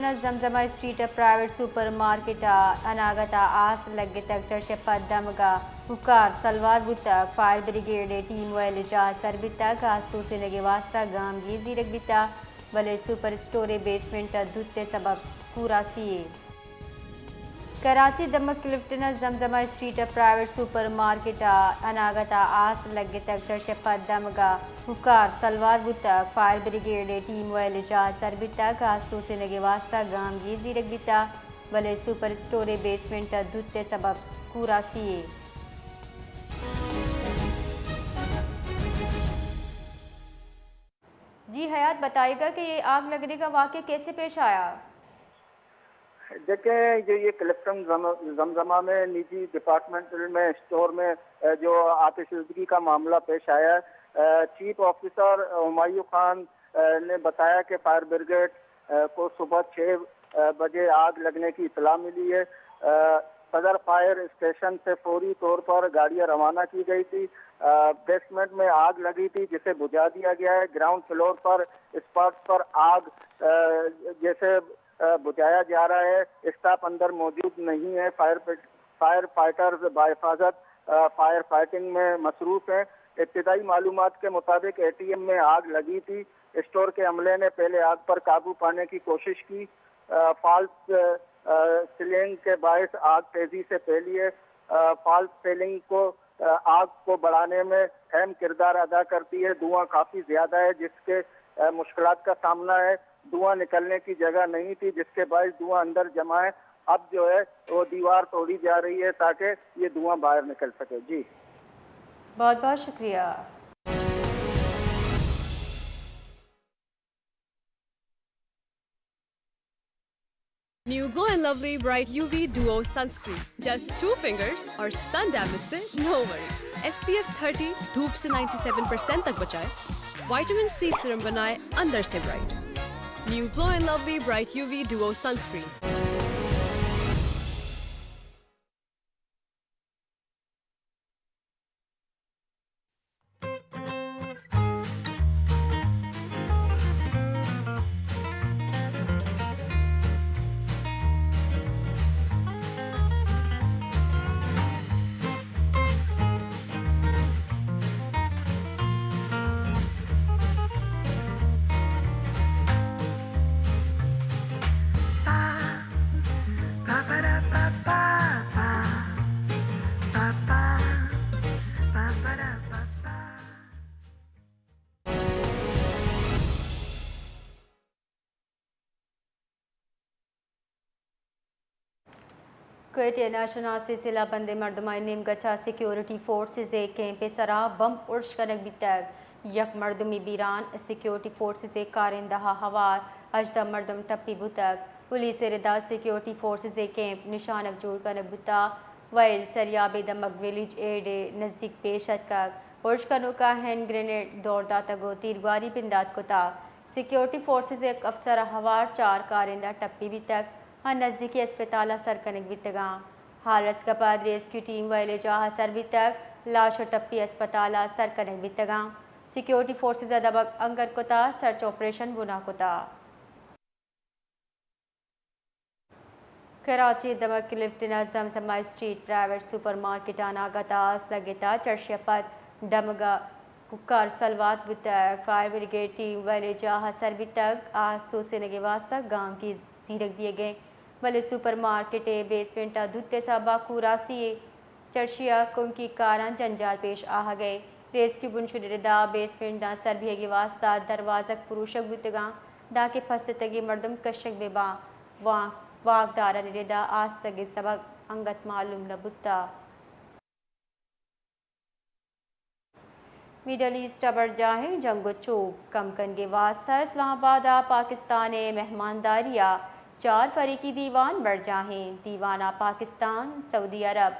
زمزمہ اسٹریٹ ءِ private super market ءَ اناگت ءَ آس لگتگ، چرشی ءِ پد دمگ ءَ کوکار سلوات بوتگ، فائر بریگیڈ ءِ ٹیم ویل ءِ جاہ ءَ سر بیتگ، آس توسینگ ءِ واستہ گامگیج زیرگ بیتگ، بلے سپر اسٹور ءِ بیسمنٹ ءَ دوت ءِ سبب کوراسی یے۔ کراچی دمگ کلفٹن ءِ زمزمہ اسٹریٹ ءِ پرائیویٹ سپر مارکیٹ ءَ اناگت ءَ آس لگتگ، چرشی ءِ پد دمگ ءَ کوکار سلوات بوتگ، فائر بریگیڈ ءِ ٹیم ویل ءِ جاہ ءَ سر بیتگ، آس توسینگ ءِ واستہ گامگیج زیرگ بیتگ، بلے سپر اسٹور ءِ بیسمنٹ ءَ دوت ءِ سبب کوراسی یے۔ جی حیات، بتائیے گا کہ یہ آگ لگنے کا واقعہ کیسے پیش آیا؟ دیکھیں، جو یہ کلفٹن زم-، زمزمہ میں نجی ڈپارٹمنٹل میں اسٹور میں، اے، جو آتش زدگی کا معاملہ پیش آیا ہے، اے، چیف آفیسر ہمایوں خان، اے، نے بتایا کہ فائر بریگیڈ، اے، کو صبح چھ، اے، بجے آگ لگنے کی اطلاع ملی ہے۔ اے، صدر فائر اسٹیشن سے فوری طور پر گاڑیاں روانہ کی گئی تھی۔ اے، بیسمنٹ میں آگ لگی تھی، جسے بجھا دیا گیا ہے۔ گراؤنڈ فلور پر اسپاٹس پر آگ، اے، جیسے، اے، بجھایا جا رہا ہے۔ اسٹاف اندر موجود نہیں ہے۔ فائر فٹ-، فائر فائٹرز بحفاظت، اے، فائر فائٹنگ میں مصروف ہیں۔ ابتدائی معلومات کے مطابق اے ٹی ایم میں آگ لگی تھی۔ اسٹور کے عملے نے پہلے آگ پر قابو پانے کی کوشش کی۔ اے، فالس، اے، سیلنگ کے باعث آگ تیزی سے پھیلی ہے۔ اے، فالس سیلنگ کو، اے، آگ کو بڑھانے میں اہم کردار ادا کرتی ہے۔ دھواں کافی زیادہ ہے، جس کے، اے، مشکلات کا سامنا ہے۔ دھواں نکلنے کی جگہ نہیں تھی، جس کے باعث دھواں اندر جمع ہے۔ اب جو ہے، وہ دیوار توڑی جا رہی ہے تاکہ یہ دھواں باہر نکل سکے۔ جی۔ بہت بہت شکریہ۔ New glue and lovely bright U V Duve sunscreen, just two fingers اور سن ڈیمیج سے نو وری۔ ایس پی ایف تھرٹی، دھوپ سے نائنٹی سیون پرسینٹ تک بچائے، وٹامن سی سیرم بنائے اندر سے bright. New glue and lovely bright U V Duve sunscreen. Quetta ءَ ناشناسیں سلاہ بندیں مردمانی نیمگ ءَ چہ سیکورٹی فورسز ءِ کیمپ ءِ سرا بمب ارش کنگ بیتگ۔ یک مردمے بیران، سیکورٹی فورسز ءِ کارندہ ءَ ہوار ہژدہ مردم ٹپی بوتگ۔ پولیس ءِ ردا سیکورٹی فورسز ءِ کیمپ نشانگ جوڑ کنگ بوتگ۔ ویل سریاب ءِ دمگ ویلیج ایڈ ءِ نزیک پیش اتکگ۔ ارش کنوک ءَ ہینڈ گرینیڈ دور داتگ ءُ تیرگواری بندات کتگ۔ سیکورٹی فورسز ءِ یک افسر ءَ ہوار چار کارندہ ٹپی بیتگ ءُ نزیکی اسپتال ءَ سر کنگ بیتگ اَنت۔ ہال رسگ ءَ پد ریسکیو ٹیم ویل ءِ جاہ ءَ سر بیتگ، لاش ءُ ٹپی اسپتال ءَ سر کنگ بیتگ اَنت۔ سیکورٹی فورسز ءَ دمگ انگر کتگ، سرچ آپریشن بنا کتگ۔ کراچی ءِ دمگ کلفٹن ءِ زمزمہ اسٹریٹ پرائیویٹ سپر مارکیٹ ءَ اناگت ءَ آس لگتگ، چرشی ءَ پد دمگ ءَ کوکار سلوات بوتگ۔ فائر بریگیڈ ٹیم ویل ءِ جاہ ءَ سر بیتگ، آس توسینگ ءِ واستہ گامگیج زیرگ بیگ ءَ اِنت، بلے سپر مارکیٹ ءِ بیسمنٹ ءَ دوت ءِ سبب ءَ کوراسی یے۔ چرشی ءَ کنکی کاراں جنجال پیش آہگ ءَ۔ ریسکیو بنشون ءِ ردا بیسمنٹ داں سر بیگ ءِ واستہ دروازگ پروشگ بوتگ اَنت، دانکہ پھستگیں مردم کشگ بہ باں۔ وا-، واکدارانی ردا آستگیں سبب انگت معلوم نہ بوتگ۔ میڈل ایسٹ ءَ برجاہیں جنگ ءُ چوک کم کنگ ءِ واستہ اسلام آباد ءَ پاکستان ءِ مہمانداری ءَ چار فریقی دیوان برجاہ اِنت۔ دیوان ءَ پاکستان، سعودی عرب،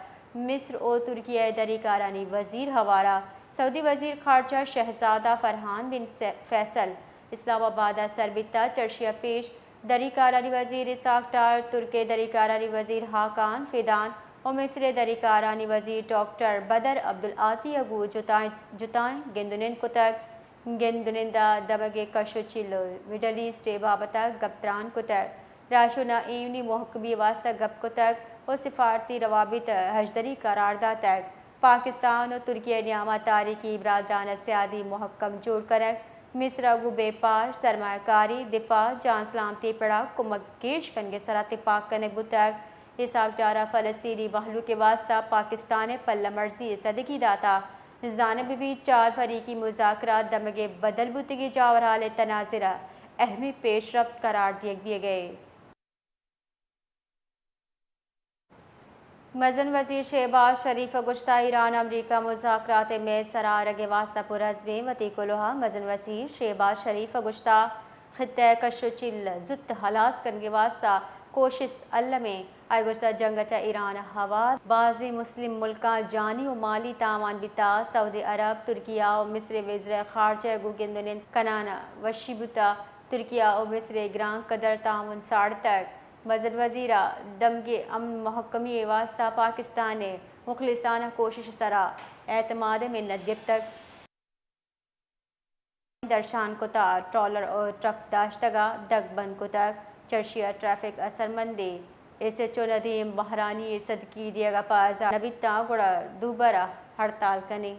مصر ءُ ترکیہ ءِ دری کارانی وزیر ہوار اَنت۔ سعودی وزیر خارجہ شہزادہ فرحان بن س-، فیصل اسلام آباد ءَ سر بیتگ، چرشی ءَ پیش دری کارانی وزیر اسحاق ڈار، ترک ءِ دری کارانی وزیر ہاکان فیدان ءُ مصر ءِ دری کارانی وزیر ڈاکٹر بدر عبدالعاطی ءَ گوں جتائیں، جتائیں گند ءُ نند کتگ۔ گند ءُ نند ءَ دمگ ءِ کش ءُ چیل ءُ مڈل ایسٹ ءِ بابت ءَ گپ تران کتگ۔ راہشونا ایمنی محکمی ءِ واستہ گپ کتگ ءُ سفارتی روابط ہژدری قرار داتگ۔ پاکستان ءُ ترکیہ ءِ نیاما تاریخی برادرانہ سیادی مہکم جوڑ کنگ، مصر ءَ گوں بیپار، سرمایہ کاری، دفاع، جان سلامتی ءِ پڑا کمک گیش کنگ ءِ سرا تپاک کنگ بوتگ۔ اے ساہگجار ءَ فلسطینی مہلوک ءِ واستہ پاکستان ءِ پلہ مرزی ءِ زدگی داتگ۔ زانگ بہ بیت، چار فریقی مذاکرات دمگ ءِ بدل بوتگیں جاورحال ءِ تناظر ءَ اہمیں پیشرفت قرار دیگ بیگ ءَ اِنت۔ مزن وزیر شہباز شریف ءَ گوشتگ، ایران امریکہ مذاکرات ءِ میز سرا آرگ ءِ واستہ پرعزم اِنت۔ وتی کلوہ ءَ مزن وزیر شہباز شریف ءَ گوشتگ، خطہ ءِ کش ءُ چیل ءَ زوت ہلاس کنگ ءِ واستہ کوشست الم اِنت۔ آئی ءَ گوشتگ، جنگ ءَ چہ ایران ءَ ہوار بازیں مسلم ملکاں جانی ءُ مالی تاوان بیتگ۔ سعودی عرب، ترکیہ ءُ مصر ءِ وزرائے خارجہ ءَ گوں گند ءُ نند کنان ءَ وشی بوتگ۔ ترکیہ ءُ مصر ءِ گران قدر تعاون ساڑتگ۔ مزن وزیر ءَ دمگی امن مہکمی ءِ واستہ پاکستان ءِ مخلصانہ کوشش ءِ سرا اعتماد ءِ منت گپتگ۔ درشان کتگ، ٹرالر ءُ ٹرک داشتگ ءَ دگ بند کتگ، چرشی ءَ ٹریفک اثرمندیں۔ ایس ایچ او ندیم بہرانی ءِ صدقی دیگ ءَ پہ آزار نہ بیتاں، گڑا دوبر ءَ ہڑتال کنیں۔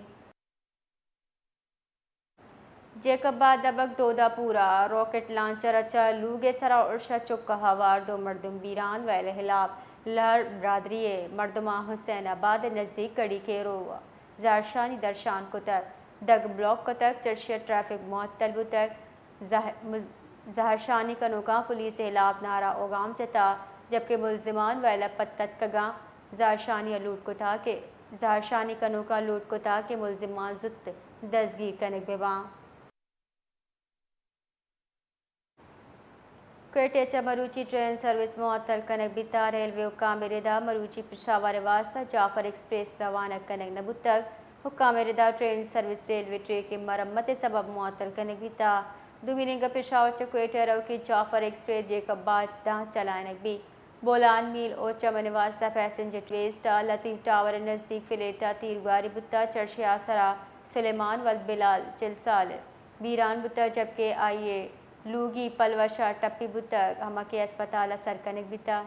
جیکب آباد دمگ دودا پور ءَ راکٹ لانچر ءَ چہ لوگ ءِ سرا ارش ءَ چک ءَ ہوار، دو مردم بیران۔ ویل ءِ ہلاپ لہر برادری ءِ مردماں حسین آباد ءِ نزیک گڑی کیرو ءَ زہرشانی درشان کتگ، دگ بلاک کتگ، چرشی ءَ ٹریفک معطل بوتگ۔ زہ-، مز-، زہرشانی کنوکاں پولیس ءِ ہلاپ نعرہ ءُ گام جتگ، جبکہ ملزمان ویل ءَ پد تتکگ اَنت۔ زہرشانی ءَ لوٹ کتگ کہ، زہرشانی کنوکاں لوٹ کتگ کہ ملزمان زوت دزگیر کنگ بہ باں۔ کوئٹہ ءَ چہ مروچی ٹرین سروس معطل کنگ بیتگ۔ ریلوے حکام ءِ ردا مروچی پشاور ءِ واستہ جعفر ایکسپریس روانہ کنگ نہ بوتگ۔ حکام ءِ ردا ٹرین سروس ریلوے ٹریک ءِ مرمت ءِ سبب معطل کنگ بیتگ۔ دومی نیمگ ءَ پشاور چہ کوئٹہ ءَ روکیں جعفر ایکسپریس جیکب آباد ءَ چلائینگ بیت۔ بولان میل ءُ چمن ءِ واستہ پیسنجر ٹویسٹ ءَ لطیف ٹاور ءِ نزیک فلیٹ ءَ تیرگواری بوتگ، چرشی ءِ آسرا سلیمان ولد بلال چل سال بیران بوتگ، جبکہ آئی ءِ لوگی پلوش ءَ ٹپی بوتگ، ہمکہ ہسپتال ءَ سر کنگ بیتگ۔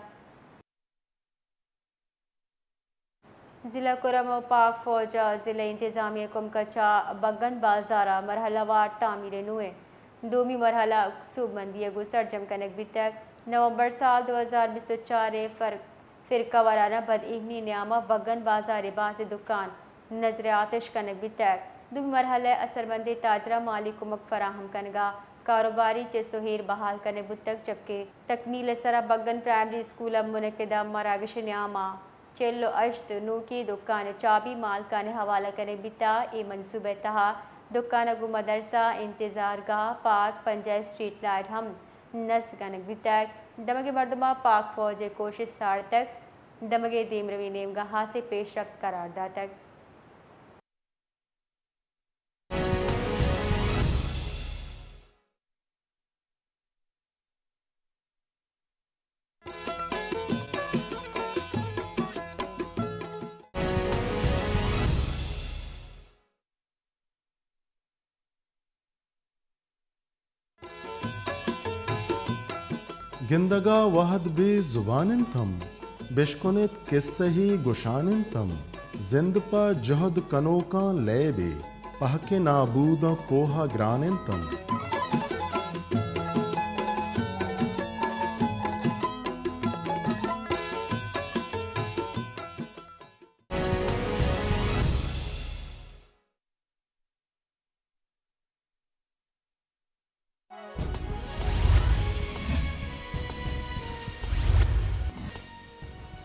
ضلع کرم ءَ پاک فوج ءُ ضلعی انتظامیہ ءِ کمک ءَ چہ بگن بازار ءَ مرحلہ وار تعمیر ءِ نوئیں دومی مرحلہ سوبمندی ءَ گوں سرجم کنگ بیتگ۔ نومبر سال دو ہزار بیست ءُ چار ءَ فر-، فرقہ وارانہ بد ایمنی ءِ نیام ءَ بگن بازار ءِ بازیں دکان نذر آتش کنگ بیتگ۔ دومی مرحلہ ءَ اثرمندیں تاجراں مالی کمک فراہم کنگ ءَ کاروباری چست ءُ ایر بحال کنگ بوتگ، جبکہ تکمیل ءِ سرا بگن پرائمری اسکول ءَ منعقدہ مراگش ءِ نیام ءَ چل ءُ ہشت نوکیں دکان ءِ چابی مالکان ءِ حوالہ کنگ بیتگ۔ اے منصوبہ ءِ تہا دکان ءَ گوں مدرسہ، انتظارگاہ، پارک، پنجاہ اسٹریٹ لائٹ ہم نصب کنگ بیتگ۔ دمگی مردماں پاک فوج ءِ کوشست ساڑتگ، دمگی دیمروی نیمگا ہاسیں پیشرفت قرار داتگ۔ گندگا وہد بے زبان انت ہم، بشکن ات کسہے گشان انت ہم۔ زند پہ جہد کنوکاں لیبے، پہک نابوداں کوہ ءَ گران انت ہم۔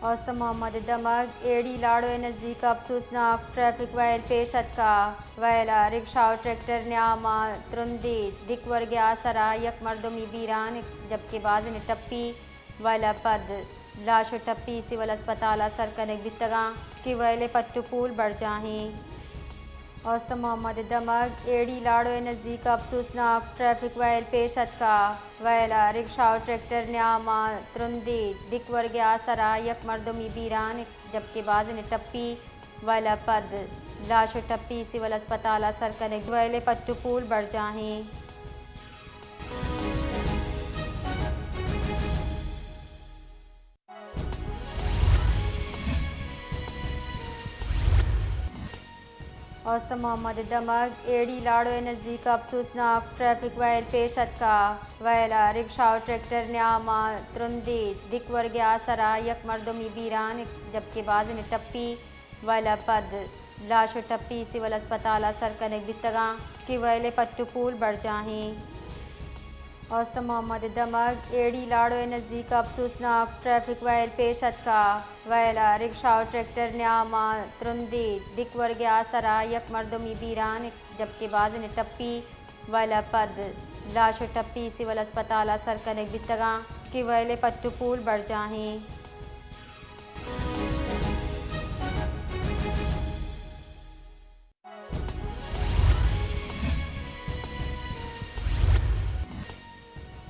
اوست محمد ءِ دمگ ایڑی لاڑو ءِ نزیک افسوسناک ٹریفک وئیل پیش اتکا۔ وئیل ءَ رکشہ ءُ ٹریکٹر نیام ءَ ترندی دک ورگ ءِ آسرا یک مردمی بیران، جبکہ بازینے ٹپی۔ وئیل ءَ پد لاش ءُ ٹپی سول اسپتال ءَ سر کنگ بیتگاں کہ وئیل ءِ پٹ ءُ پول برجاہیں۔ اوست محمد ءِ دمگ ایڑی لاڑو ءِ نزیک افسوسناک ٹریفک وئیل پیش اتکا۔ وئیل ءَ رکشہ ءُ ٹریکٹر نیام ءَ ترندی دک ورگ ءِ آسرا یک مردمی بیران، جبکہ بازینے ٹپی۔ وئیل ءَ پد لاش ءُ ٹپی سول اسپتال ءَ سر کنگ، وئیل ءِ پٹ ءُ پول برجاہیں۔ اوسم محمد ءِ دمگ ایڑی لاڑو ءِ نزیک ءَ افسوسناک ٹریفک ویل پیش اتکا۔ ویل ءَ رکشہ ءُ ٹریکٹر نیام ءَ ترندی دک ورگ ءِ آسر ءَ یک مردمی بیران، جبکہ بازیں ٹپی۔ ویل ءَ پد لاش ءُ ٹپی سول اسپتال ءَ سر کنگ بیتگاں کہ ویل ءِ پٹ ءُ پول برجاہیں۔ اوسم محمد ءِ دمگ ایڑی لاڑو ءِ نزیک ءَ افسوسناک ٹریفک ویل پیش اتکا۔ ویل ءَ رکشہ ءُ ٹریکٹر نیام ءَ ترندی دک ورگ ءِ آسر ءَ یک مردمی بیران، جبکہ بازیں ٹپی۔ ویل ءَ پد لاش ءُ ٹپی سول اسپتال ءَ سر کنگ بیتگاں کہ ویل ءِ پٹ ءُ پول برجاہیں۔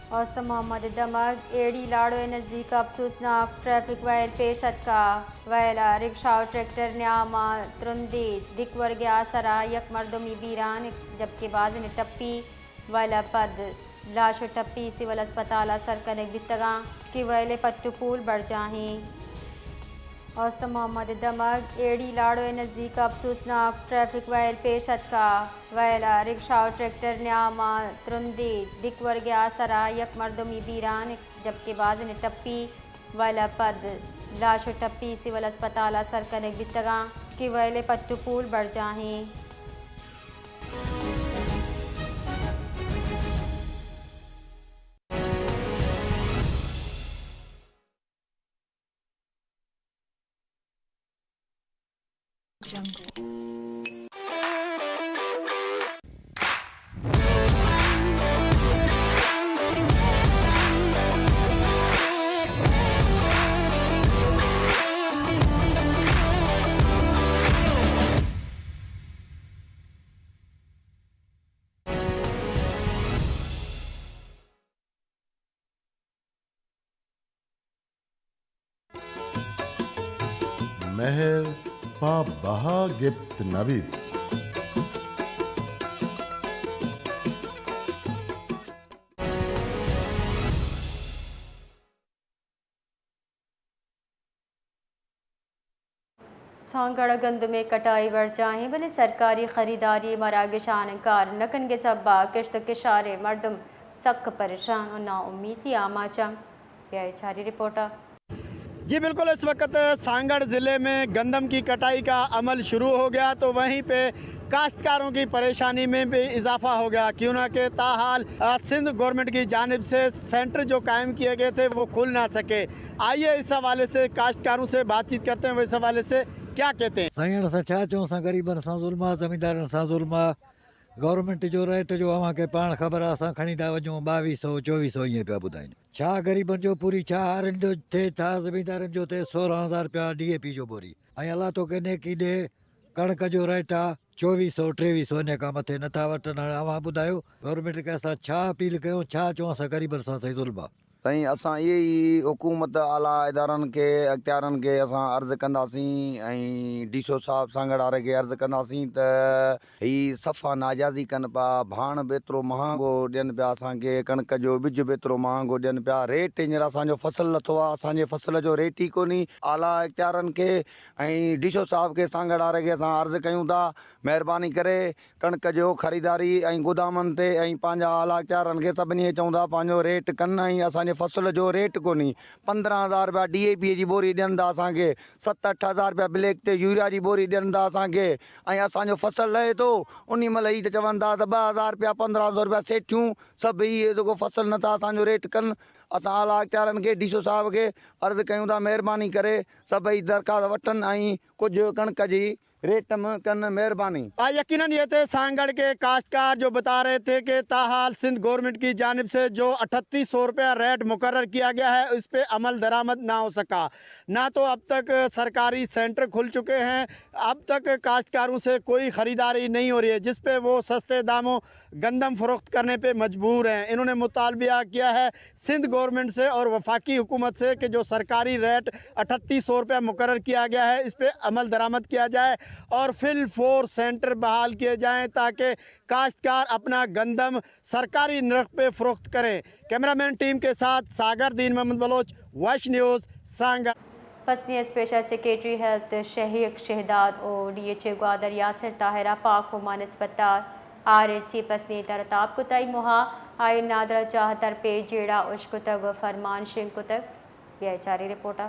اوسم محمد ءِ دمگ ایڑی لاڑو ءِ نزیک ءَ افسوسناک ٹریفک ویل پیش اتکا۔ ویل ءَ رکشہ ءُ ٹریکٹر نیام ءَ ترندی دک ورگ ءِ آسر ءَ یک مردمی بیران، جبکہ بازیں ٹپی۔ ویل ءَ پد لاش ءُ ٹپی سول اسپتال ءَ سر کنگ بیتگاں کہ ویل ءِ پٹ ءُ پول برجاہیں۔ اوسم محمد ءِ دمگ ایڑی لاڑو ءِ نزیک ءَ افسوسناک ٹریفک ویل پیش اتکا۔ ویل ءَ رکشہ ءُ ٹریکٹر نیام ءَ ترندی دک ورگ ءِ آسر ءَ یک مردمی بیران، جبکہ بازیں ٹپی۔ ویل ءَ پد لاش ءُ ٹپی سول اسپتال ءَ سر کنگ بیتگاں کہ ویل ءِ پٹ ءُ پول برجاہیں۔ مہر پہ بہا گپت نہ بیت۔ سانگڑ ءَ گندم ءِ کٹائی برجاہیں، بلے سرکاری خریداری مراگشان کار نہ کنگ ءِ سبب ءَ کشت ءُ کشار ءِ مردم سک پریشان ءُ ناامیتی آماچ اَنت۔ بیا اے چاری رپورٹ ءَ۔ جی بالکل، اس وقت سانگڑ ضلع میں گندم کی کٹائی کا عمل شروع ہو گیا تو وہیں پہ کاشتکاروں کی پریشانی میں بھی اضافہ ہو گیا، کیوں نہ کہ تاحال، آ، سندھ گورنمنٹ کی جانب سے سینٹر جو قائم کیے گئے تھے وہ کھل نہ سکے۔ آئیے اس حوالے سے کاشتکاروں سے بات چیت کرتے ہیں، وہ اس حوالے سے کیا کہتے ہیں۔ سائیں، اساں چا چوں، اساں غریباں ساں ظلم آ، زمینداراں ساں ظلم آ۔ گورنمنٹ جو ریٹ جو اوہاں کہے پاݨ خبر آ، اساں کھڑیں دا ونڄوں ٻاویہہ سو، چوویہہ سو ایں پیا ٻدھائیں۔ چا غریباں جو پوری، چا ہارن جو تھے، چا زمینداراں جو تھے، سورہاں ہزار پیا ڈی اے پی جو بوری۔ ائیں اللہ تو کہے نیکی ݙے، کݨک جو ریٹ آ چوویہہ سو، ٹریویہہ سو، انہیں کاں متھے نہ تھا وٹن۔ ہاݨ اوہاں ٻدھایو، گورنمنٹ کہے اساں چا اپیل کیوں، چا چوں، اساں غریباں ساں سائیں ظلم آ۔ سائیں، اساں اے ای حکومت، اعلیٰ ادارن کي، اختيارن کي اسان عرض ڪنداسين ۽ ڊي سي او صاحب سانگهڙ واري کي عرض ڪنداسين ته هي صفا ناجائزي ڪن پيا، ڀاڻ به ايترو مهانگو ڏين پيا اسان کي، ڪڻڪ جو ٻج به ايترو مهانگو ڏين پيا، ريٽ هينئر اسان جو فصل لٿو آهي، اسان جي فصل جو ريٽ ئي ڪونهي. اعليٰ اختيارن کي ۽ ڊي سي او صاحب کي، سانگهڙ واري کي اسان عرض ڪيون ٿا، مهرباني ڪري ڪڻڪ جو خريداري ۽ گودامن تي ۽ پنهنجا اعليٰ اختيارن کي سڀني کي چئون ٿا، پنهنجو ريٽ ڪن ۽ اسان جي فصل جو ريٽ ڪونهي. پندرهن هزار رپيا ڊي اي پي جي ٻوري ڏين ٿا اسان کي، ست اٺ هزار رپيا بليڪ تي يوريا جي ٻوري ڏين ٿا اسان کي، ۽ اسان جو فصل لهي ٿو، ان مهل ئي ته چون ٿا ته ٻه هزار رپيا، پندرهن سو رپيا سيٺيون، سڀ ئي اهي جيڪو فصل نٿا اسان جو ريٽ ڪن. اسان اعليٰ اختيارن کي، ڊي سي او صاحب کي عرض ڪيون ٿا، مهرباني ڪري سڀئي درخواست وٺن ۽ ڪجهه ڪڻڪ جي ريٽ ۾ ڪن، مهرباني. آ، یقیناً یہ تھے سانگڑ کے کاشتکار جو بتا رہے تھے کہ تاحال سندھ گورنمنٹ کی جانب سے جو اٹھتیس سو روپیہ ریٹ مقرر کیا گیا ہے، اس پہ عمل درآمد نہ ہو سکا، نہ تو اب تک سرکاری سینٹر کھل چکے ہیں، اب تک کاشتکاروں سے کوئی خریداری نہیں ہو رہی ہے، جس پہ وہ سستے داموں گندم فروخت کرنے پہ مجبور ہیں۔ انہوں نے مطالبہ کیا ہے سندھ گورنمنٹ سے اور وفاقی حکومت سے کہ جو سرکاری ریٹ اٹھتیس سو روپیہ مقرر کیا گیا ہے، اس پہ عمل درآمد کیا جائے اور فل فور سینٹر بحال کیے جائیں تاکہ کاشتکار اپنا گندم سرکاری نرخ پہ فروخت کریں۔ کیمرہ مین ٹیم کے ساتھ ساگر، دین محمد بلوچ، ویش نیوز، سانگڑ۔ پسنی اسپیشل سیکرٹری ہیلتھ شہیق شہداد و ڈی ایچ او گوادر یاسر طاہر ء پاک اومان اسپتال آر ایچ سی پسنی تر و تاب کتگ۔ مہا آئی نادرہ چاہ تر پہ جیڑہ اش کتگ و فرمان شنگ کتگ۔ بیا چاری رپورٹ ء۔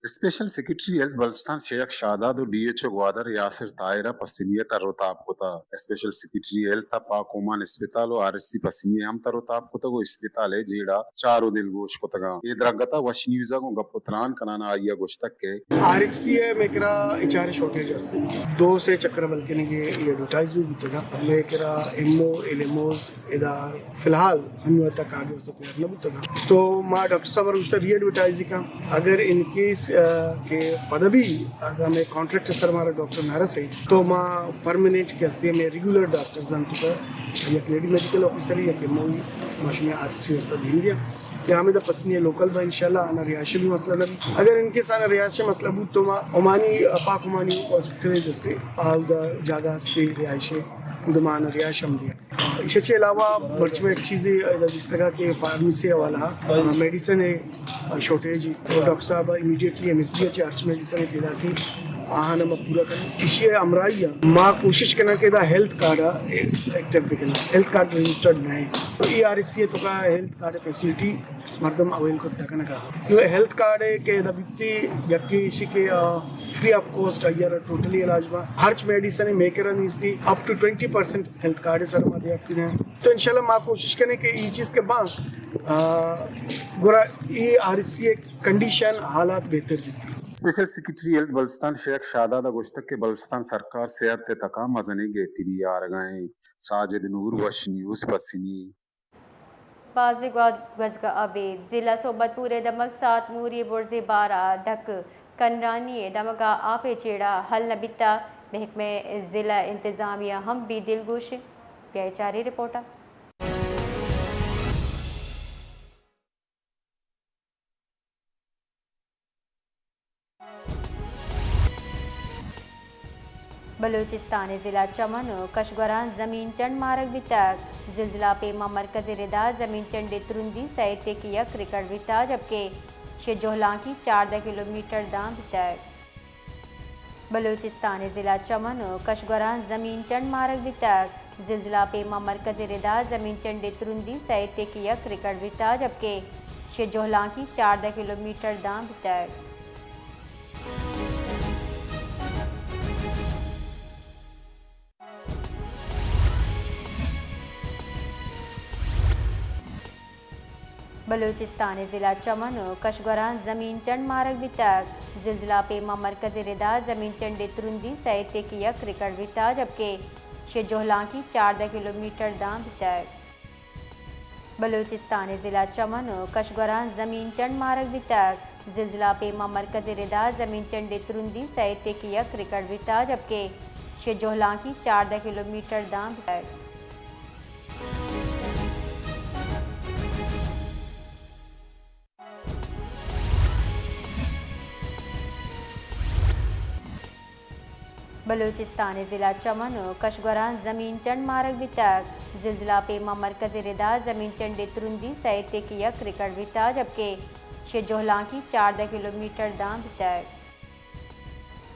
اسپیشل سیکرٹری ہیلتھ بلوچستان شیخ شہداد و ڈی ایچ او گوادر یاسر طاہر ء پسنی ء تر و تاب کتگ۔ اسپیشل سیکرٹری ہیلتھ ء پاک اومان اسپتال و آر ایچ سی پسنی ء ہم تر و تاب کتگ و اسپتال ء جیڑہ چار و دلگوش کتگاں۔ اے درگت ء وش نیوز ء گوں گپ و تران کنان ء آئی ء گوشتگ کہ آر ایچ سی ء مئے کرا ایچ آر ء شارٹیج است۔ دو سے چکر بلکنے کہ اے ایڈورٹائز بھی بوتگا۔ مئے کرا M O L M Os ادا فی الحال ہنو تک آگے واسطہ تیار نہ بوتگا۔ تو ما ڈاکٹر صاحب ء گوشتہ ری ایڈورٹائز کن۔ اگر ان کیس، آ، کہ پدا بھی اگر ہمیں کانٹریکٹ سر ہمارا ڈاکٹر نہ رسے تو ما پرماننٹ کہ ہستی ہمیں ریگولر ڈاکٹر زن تو یک لیڈی میڈیکل آفیسر یا کہ مو ماشمی آر سی واسطہ دین دیا کہ ہمیں دا پسنی لوکل با انشاءاللہ آنا رہائش بھی مسئلہ نہ بھی۔ اگر ان کیس آنا رہائش مسئلہ بود تو ما عمانی، پاک عمانی ہاسپٹل دستے آل دا جاگہ ہستے رہائش، اود ما آنا رہائش ہم دیا۔ ایشی چہ علاوہ مرچی ما یک چیزے ادا دیستگا کہ فارمیسی حوالہ، آ، میڈیسن ء شارٹیج ء، تو ڈاکٹر صاحب امیڈیٹلی ایم ایس ڈی ء چہ ہرچ میڈیسن ء پیدا کی آہان ہم پورا کنیں۔ ایشی ء ہمراہی ء ما کوشش کناں کہ ادا ہیلتھ کارڈ ء ایکٹیو بکناں۔ ہیلتھ کارڈ رجسٹرڈ نہ ہے۔ تو ای آر ایس سی ء تو کا ہیلتھ کارڈ فیسلٹی مردم اویل کت نہ کنگا۔ تو ہیلتھ کارڈ ہے کہ ادا بیتی یکی ایشی کہ، آ، فری آف کاسٹ آئی ء را ٹوٹلی علاج با۔ ہرچ میڈیسن میکر نیستی، up to twenty percent health card سر ما دریافت کنیں۔ تو انشاءاللہ ما کوشش کنیں کہ ای چیز کے با، آ، گورا E R H C condition حالات بہتر بیتی۔ اسپیشل سیکرٹری ہیلتھ بلوچستان شیخ شہداد ء گوشتگ کہ بلوچستان سرکار صحت ء تکا مزنیں گہتری آرگا ایں۔ ساجد نور، وش نیوز، پسنی۔ بازیں گوات گوزگ ء ابید۔ ضلع صحبت پور ء دمگ سات موری برزی بار ء دھک کنرانی ء دمگ ء آپ ء جیڑہ حل نہ بیتگ۔ محکمہ ضلع انتظامیہ ہم بے دلگوش۔ بیا چاری رپورٹ ء۔ بلوچستان ء ضلع چمن و کشگوراں زمین چنڈ مارگ بیتگ۔ زلزلہ پیما مرکز ء ردا زمین چنڈ ء ترندی سئے تیکی یک ریکارڈ بیتگ، جبکہ شے جہلانکی چاردہ کلومیٹر داں بیتگ۔ بلوچستان ء ضلع چمن و کشگوراں زمین چنڈ مارگ بیتگ۔ زلزلہ پیما مرکز ء ردا زمین چنڈ ء ترندی سئے تیکی یک ریکارڈ بیتگ، جبکہ شے جہلانکی چاردہ کلومیٹر داں بیتگ۔ بلوچستان ء ضلع چمن و کشگوراں زمین چنڈ مارگ بیتگ۔ زلزلہ پیما مرکز ء ردا زمین چنڈ ء ترندی سئے تیکی یک ریکارڈ بیتگ، جبکہ شے جہلانکی چاردہ کلومیٹر داں بیتگ۔ بلوچستان ء ضلع چمن و کشگوراں زمین چنڈ مارگ بیتگ۔ زلزلہ پیما مرکز ء ردا زمین چنڈ ء ترندی سئے تیکی یک ریکارڈ بیتگ، جبکہ شے جہلانکی چاردہ کلومیٹر داں بیتگ۔ بلوچستان ء ضلع چمن و کشگوراں زمین چنڈ مارگ بیتگ۔ زلزلہ پیما مرکز ء ردا زمین چنڈ ء ترندی سئے تیکی یک ریکارڈ بیتگ، جبکہ شے جہلانکی چاردہ کلومیٹر داں بیتگ۔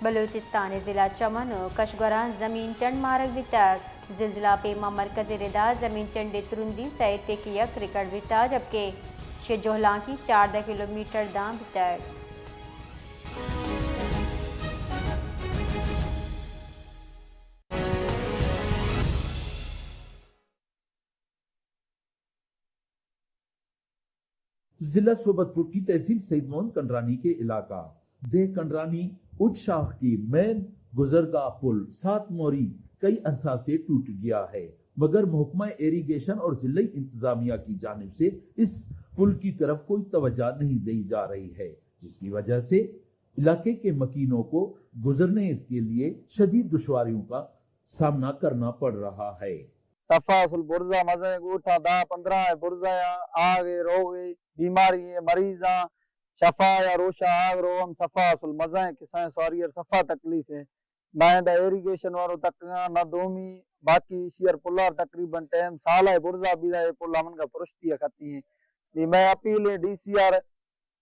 بلوچستان ء ضلع چمن و کشگوراں زمین چنڈ مارگ بیتگ۔ زلزلہ پیما مرکز ء ردا زمین چنڈ ء ترندی سئے تیکی یک ریکارڈ بیتگ، جبکہ شے جہلانکی چاردہ کلومیٹر داں بیتگ۔ ضلع صحبت پور کی تحصیل سید موہن کنڈرانی کے علاقہ دہ کنڈرانی اچ شاخ کی مین گزرگاہ پل سات موری کئی عرصہ سے ٹوٹ گیا ہے، مگر محکمہ ایریگیشن اور ضلعی انتظامیہ کی جانب سے اس پل کی طرف کوئی توجہ نہیں دی جا رہی ہے، جس کی وجہ سے علاقے کے مکینوں کو گزرنے کے لیے شدید دشواریوں کا سامنا کرنا پڑ رہا ہے۔ صفا اصل برزا مزن گوٹھاں دہ پندرہ برزا آگ روغ بیماری مریضاں شفا یا روشا آگ رو ہم صفا اصل مزن کسائیں سواری اور صفا تکلیف ہے۔ نہ دا ایریگیشن وارو تک نہ دومی باقی شیئر پلار تقریباً ٹائم سال ہے برزا بھی دا پل ہمن کا پرشتی ہے کھتی ہیں۔ یہ میں اپیل ہے ڈی سی آر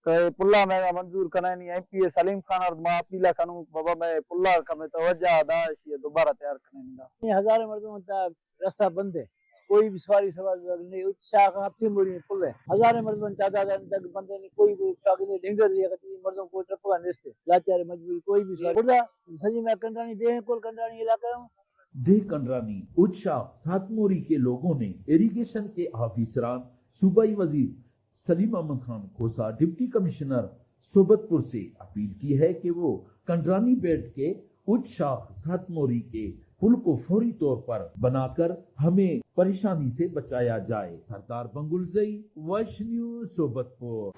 تو اے پلا مئے منظور کنائینی۔ ایم پی اے سلیم خان ارد ما اپیل کنوں، بابا مئے پلا کمے توجہ دا، اشی دوبارہ تیار کنائینی دا۔ اے ہزاریں مردم تا رستہ بند ہے، کوئی بھی سواری سوار نہیں، اچ شاخ ہفتے موری پل ہے، ہزاریں مردم تعداد دگ بند ہے، کوئی بھی شاخ نہیں، ڈنگر یہ کتی مردم کوئی ٹرپگا نیستے، لاچار مجبوری کوئی بھی سواری۔ بڑا سجی میں کنڈرانی دے ہیں، کل کنڈرانی علاقہ ہوں۔ دیہ کنڈرانی اچ شاخ سات موری کے لوگوں نے ایریگیشن کے آفیسران، صوبائی وزیر سلیم احمد خان کھوسہ، ڈپٹی کمشنر صحبت پور سے اپیل کی ہے کہ وہ کنڈرانی بیلٹ کے اچ شاخ سات موری کے پل کو فوری طور پر بنا کر ہمیں پریشانی سے بچایا جائے۔ سردار بنگلزئی، وش نیوز، صحبت پور۔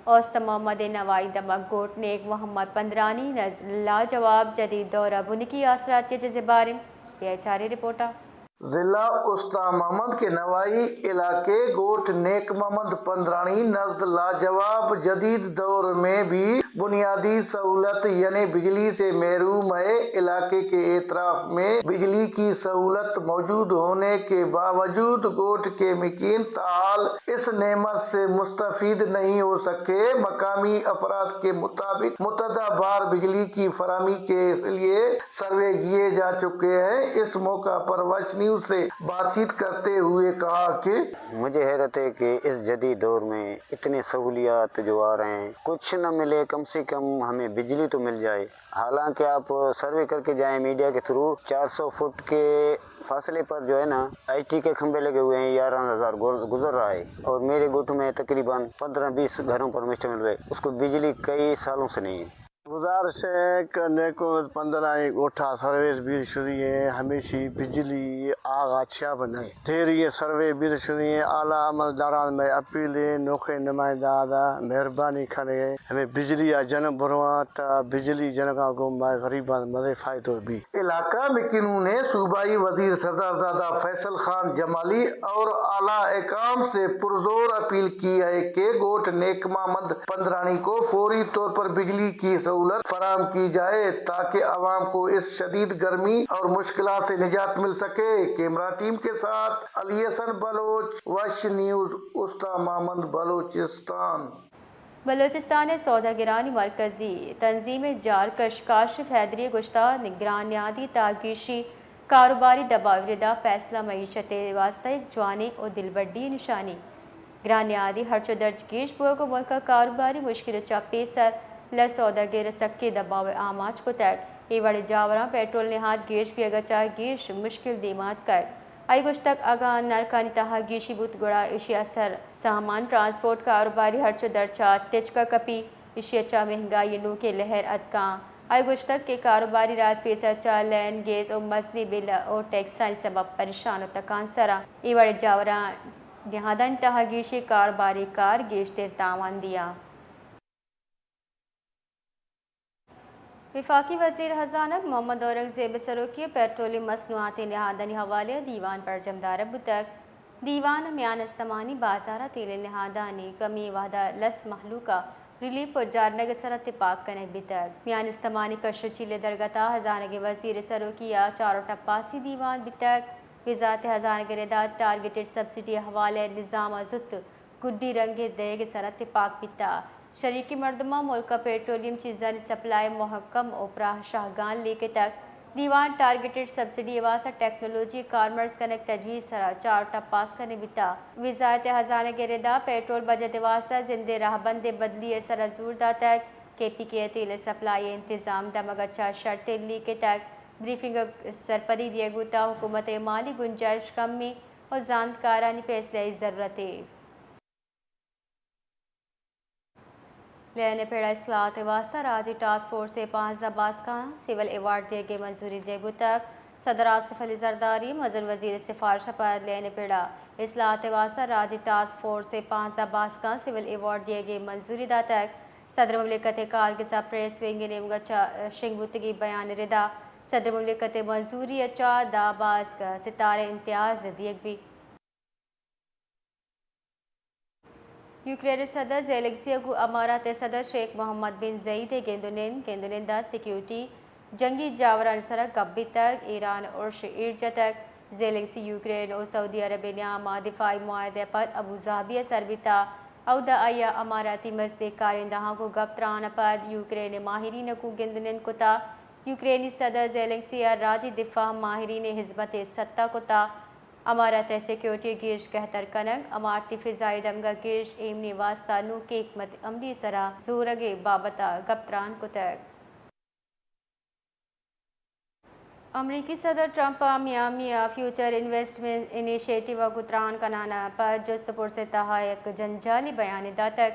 اوست محمد نوائی دمگ گوٹ نیک محمد پندرانی نز لاجواب جدید دور ء بنکی آسراتی ء جزباریں۔ بیا چاریں رپورٹ ء۔ ضلع استا محمد کے نوائی علاقے گوٹ نیک محمد پندرانی نزد لاجواب جدید دور میں بھی بنیادی سہولت یعنی بجلی سے محروم ہے۔ علاقے کے اطراف میں بجلی کی سہولت موجود ہونے کے باوجود گوٹ کے مکین تاحال اس نعمت سے مستفید نہیں ہو سکے۔ مقامی افراد کے مطابق متعددہ بار بجلی کی فراہمی کے لیے سروے کیے جا چکے ہیں۔ اس موقع پر وش نیوز سے بات چیت کرتے ہوئے کہا کہ مجھے حیرت ہے کہ اس جدید دور میں اتنے سہولیات جو آ رہے ہیں، کچھ نہ ملے، کم سے کم ہمیں بجلی تو مل جائے۔ حالانکہ آپ سروے کر کے جائیں میڈیا کے تھرو، چار سو فٹ کے فاصلے پر جو ہے نا، آئی ٹی کے کھمبے لگے ہوئے ہیں، گیارہ ہزار گز-، گزر رہا ہے اور میرے گوٹھ میں تقریباً پندرہ بیس گھروں پر مشتمل ہے، اس کو بجلی کئی سالوں سے نہیں ہے۔ گزارش ہے کہ نیکو پندرہ گوٹھا سرویس بیر شدی ہیں، ہمیشی بجلی آغا چیا بنائے۔ ڈھیری سروے بیر شدی ہیں، اعلیٰ عملداران میں اپیل ہے، نوخے نمائندہ آدا مہربانی کھنے ہمیں بجلی آ جنم بروان تا بجلی جنگا گوں مئے غریباں مزے فائدو بی۔ علاقہ مکینوں نے صوبائی وزیر سردار زادہ فیصل خان جمالی اور اعلیٰ حکام سے پرزور اپیل کی ہے کہ گوٹھ نیک محمد پندرانی کو فوری طور پر بجلی کی سہولت فراہم کی جائے تاکہ عوام کو اس شدید گرمی اور مشکلات سے نجات مل سکے۔ کیمرہ ٹیم کے ساتھ علی حسن بلوچ، وش نیوز، استا محمد بلوچستان۔ بلوچستان ء سوداگرانی مرکزی تنظیم ء جارکش کاشف حیدری ء گوشتگ، گران نیادی تہگیشی کاروباری دباو ء ردا پیسلہ معیشت ء واستہ یک جوانیں و دلبڈی نشانی۔ گران نیادی ہرچو درج گیش بوگ و ملک ء کاروباری مشکل ء چہ پیسر لس سوداگر ء سکیں دباو ء آماچ کتگ۔ اے وڑیں جاوراں پیٹرول نہاد گیش بیگ ء چہ گیش مشکل دیما اتکگ۔ آئی گوشتگ، اگاں نرکانی تہا گیشی بوت، گڑا ایشی ء اثر سامان، ٹرانسپورٹ، کاروباری ہرچ و درچ ء تچک ء کپی، ایشی ء چہ مہنگائی ء نوکیں لہر اتکاں۔ آئی گوشتگ کہ کاروباری رد پیسر چہ لین، گیس و مزنیں بل و ٹیکسانی سبب پریشان و تکانسراں۔ اے وڑیں جاوراں نہادانی تہا گیشیں کاروباری کار گیشتر تاوان دیاں۔ وفاقی وزیر خزانگ محمد اورنگزیب ء سروکی ء پیٹرولیم مصنوعاتیں نہادانی حوالہ ء دیوان برجم دارگ بوتگ۔ دیوان ء میان استمانی بازار ء تیلیں نہادانی کمی ء وہد ء لس مہلوک ء ریلیف پجارینگ ء سرا تپاک کنگ بیتگ۔ میان استمانی کش ء چیل ء درگت ء خزانگ ء وزیر ء سروکی ء چار ء ٹپاسی دیوان بیتگ۔ وزارت خزانگ ء ردا ٹارگٹڈ سبسڈی ء حوالہ ء نظام ء زوت گڈی رنگے دئیگ ء سرا تپاک بیتگ۔ شریکی مردماں ملک ء پیٹرولیم چیزانی سپلائی ء مھکم ء پراہ شاہگان لیکتگ۔ دیوان ء ٹارگٹڈ سبسڈی ء واستہ ٹیکنالوجی ء کارمرز کنگ تجویز ء سرا چار ٹپ پاس کنگ بیتگ۔ وزارت ء خزانگ ء ردا پیٹرول بجٹ ء واستہ زند ء رھبند ء بدلی ء سرا زور داتگ۔ کے پی کے ء تیل ء سپلائی ء انتظام دمگ ء چہ شرتر لیکتگ۔ بریفنگ ء سرپدی دیگ بوتگ، حکومت ء مالی گنجائش کمی ء زانتکارانی پیسلہ ء ضرورت ء۔ لین ء پڑ ء اصلاحات ء واستہ راجی ٹاسک فورس ء پانزدہ باسکاں سول ایوارڈ دیگ ء منظوری دیگ بوتگ۔ صدر آصف علی زرداری مزن وزیر ء سفارش ء پد لین ء پڑ ء اصلاحات ء واستہ راجی ٹاسک فورس ء پانزدہ باسکاں سول ایوارڈ دیگ ء منظوری داتگ۔ صدر مملکت ء کارگس ء پریس ونگ ء نیمگ ء چہ شنگ بوتگیں بیان ء ردا صدر مملکت ء منظوری ء چہ دہ باسک ستارہ امتیاز دیگ بیت۔ یوکرین ء صدر زیلنسکی ء گوں امارات ء صدر شیخ محمد بن زید ء گند ء نند، گند ء نند ء سیکورٹی، جنگی جاورانی سرا گپ بیتگ، ایران ارش ایر جتگ۔ زیلنسکی یوکرین ء سعودی عرب ء نیام ء دفاعی معاہدہ ء پد ابوظہبی ء سر بیتگ۔ اودا آئی ءَ اماراتی مزنیں کارندہاں گوں گپ تران ءَ پد یوکرین ءِ ماہرین ءَ گوں گند نند کتا۔ یوکرینی صدر زیلنسکی ءَ راجی دفاع ءِ ماہرین ءِ ہزمت ءِ ستاہ کتا۔ امارات ءِ سیکورٹی ءِ گیش گہتر کنگ، امارتی فضائی دمگ ءِ گیش ایمنی ءِ واستہ نوکیں حکمت عملی ءِ سرا زورگ ءِ بابت ءَ گپ تران کتگ۔ امریکی صدر ٹرمپ ءَ میامی ءَ فیوچر انویسٹمنٹ انیشیٹو ءَ گوں تران کنان ءَ پد جست ءُ پرس ءِ تہا یک جنجالی بیانے داتگ۔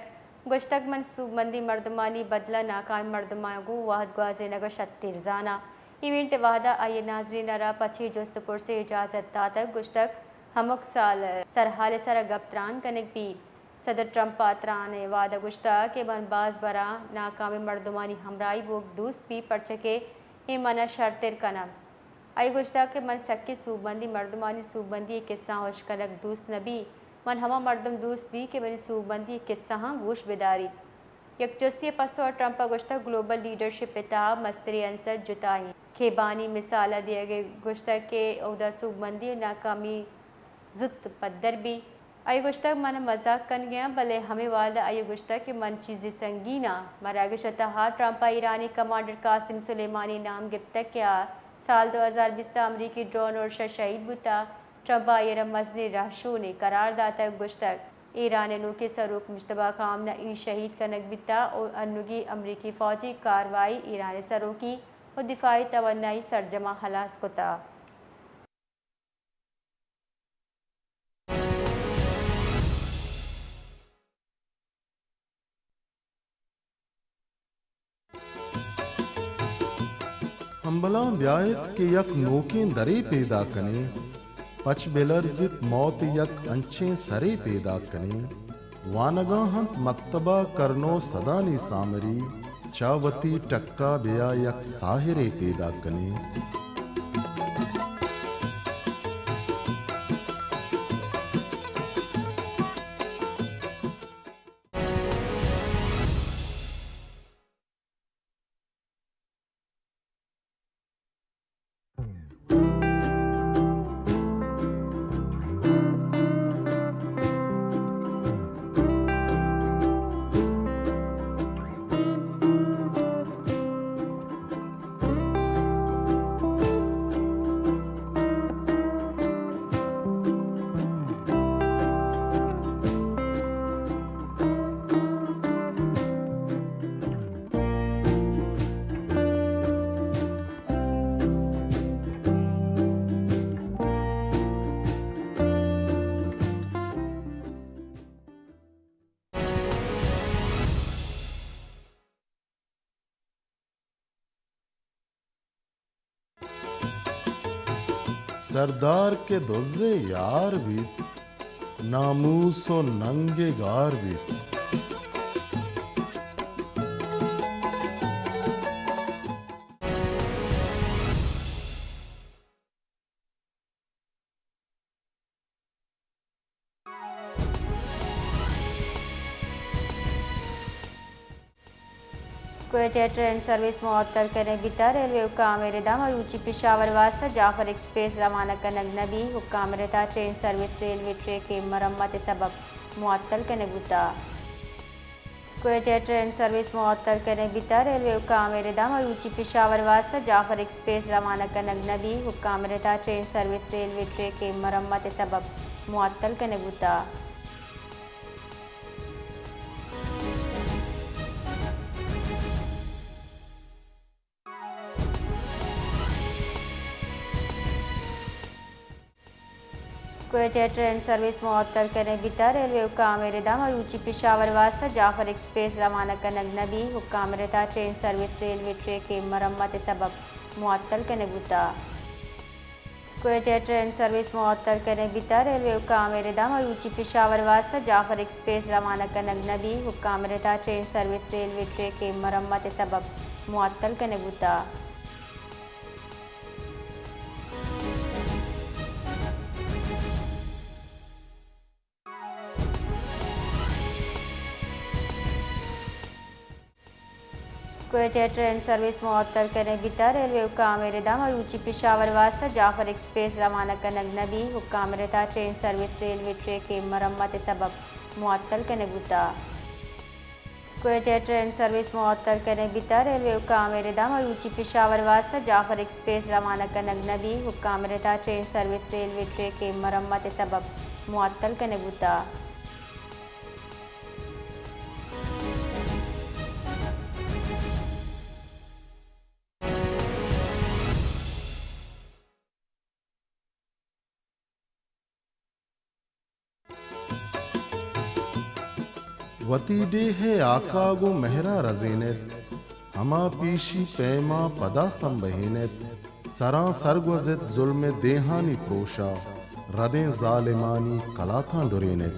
گوشتگ، من سوبمندیں مردمانی بدل ءَ ناکامیں مردماں گوں وہد گوازینگ ءَ شرتر زاناں۔ ایونٹ ءِ وہد ءَ آئی ءِ ناظرین ءَ را پہ چی جست ءُ پرسے اجازت داتگ، گوشتگ، ہمک سال سرحال ءِ سرا گپ تران کنگ بیت۔ صدر ٹرمپ ءَ تران ءِ وہد ءَ گوشتگ کہ من باز براں ناکامیں مردمانی ہمراہی بوگ دوست بیت، پرچا کہ اے من ءَ شرتر کنت۔ آئی ءَ گوشتگ کہ من سکیں سوبمندیں مردمانی سوبمندی ءِ کسہاں اشکنگ دوست نہ بیت۔ من ہما مردم دوست بیت کہ منی سوبمندی ءِ کسہاں گوش بداریت۔ یک جستے ءِ پسو ءَ ٹرمپ ءَ گوشتگ، گلوبل لیڈرشپ ءِ تہا مستریں عنصر جتا اِنت۔ کیبانی مثال ءَ دیگ ءَ گوشتگ کہ اودا سوبمندی ءُ ناکامی زوت پدر بیت۔ آئی ءَ گوشتگ، من مزاک کنگ ءَ آں، بلے ہمے وہد ءَ آئی ءَ گوشتگ کہ من چیزے سنگین آں۔ مراگش ءِ تہا ٹرمپ ءَ ایرانی کمانڈر قاسم سلیمانی ءِ نام گپتگ کہ آ سال دو ہزار بیست ءَ امریکی ڈرون ارش ءَ شہید بوتگ۔ ٹرمپ ءَ آئی ءَ را مزنیں رہشونے قرار داتگ، گوشتگ، ایران ءِ نوکیں سروک مجتبی خامنہ ای شہید کنگ بیتگ ءُ انوگیں امریکی فوجی کاروائی ایران ءِ سروکی ءُ دفاعی توانائی سرجماں ہلاس کتگ۔ ہمبلاں، بیا ات کہ یک نوکیں درے پیداک کنیں، پچ بہ لرزیت، موت ءِ یک انچیں سرے پیداک کنیں۔ وانگا اَنت مکتب ءَ کرن ءُ سدانی سامری، چہ وتی ٹک ءَ بیا یک ساحرے پیداک کنیں۔ سردار کہ دز ءِ یار بیت، ناموس ءُ ننگ ءِ گار بیت۔ کوئٹہ ٹرین سروس معطل کنگ بیتگ، ریلوے حکام ءِ ردا مروچی پشاور واستہ جعفر ایکسپریس روانہ کنگ نہ بیت، حکام ءِ ردا ٹرین سروس ریلوے ٹریک ءِ مرمت ءِ سبب معطل کنگ بوتگ۔ کوئٹہ ٹرین سروس معطل کنگ بیتگ، ریلوے حکام ءِ ردا مروچی پشاور واستہ جعفر ایکسپریس روانہ کنگ نہ بیت، حکام ءِ ردا ٹرین سروس ریلوے ٹریک ءِ مرمت ءِ سبب معطل کنگ بوتگ۔ کوئٹہ ٹرین سروس معطل کنگ بیتگ، ریلوے حکام ءِ ردا مروچی پشاور واستہ جعفر ایکسپریس روانہ کنگ نہ بیت، حکام ءِ ردا ٹرین سروس ریلوے ٹریک ءِ مرمت ءِ سبب معطل کنگ بوتگ۔ کوئٹہ ٹرین سروس معطل کنگ بیتگ، ریلوے حکام ءِ ردا مروچی پشاور واستہ جعفر ایکسپریس روانہ کنگ نہ بیت، حکام ءِ ردا ٹرین سروس ریلوے ٹریک ءِ مرمت ءِ سبب معطل کنگ بوتگ۔ کوئٹہ ٹرین سروس معطل کنگ بیتگ، ریلوے حکام ءِ ردا مروچی پشاور واستہ جعفر ایکسپریس روانہ کنگ نہ بیت، حکام ءِ ردا ٹرین سروس ریلوے ٹریک ءِ مرمت ءِ سبب معطل کنگ بوتگ۔ کوئٹہ ٹرین سروس معطل کنگ بیتگ۔ ریلوے حکام ءِ ردا مروچی پشاور ءِ واستہ جعفر ایکسپریس روانہ کنگ نہ بیت۔ حکام ءِ ردا ٹرین سروس ریلوے ٹریک ءِ مرمت ءِ سبب معطل کنگ بوتگ۔ وتی ڈیھ ءِ ہاک ءَ گوں مہر ءَ رزین ایت، ہما پیشی پیم ءَ پدا سمبہین ایت، سراں سرگوز ایت ظلم ءِ دیہانی پروش ءَ، ردیں ظالمانی کلاتاں ڈرین ایت۔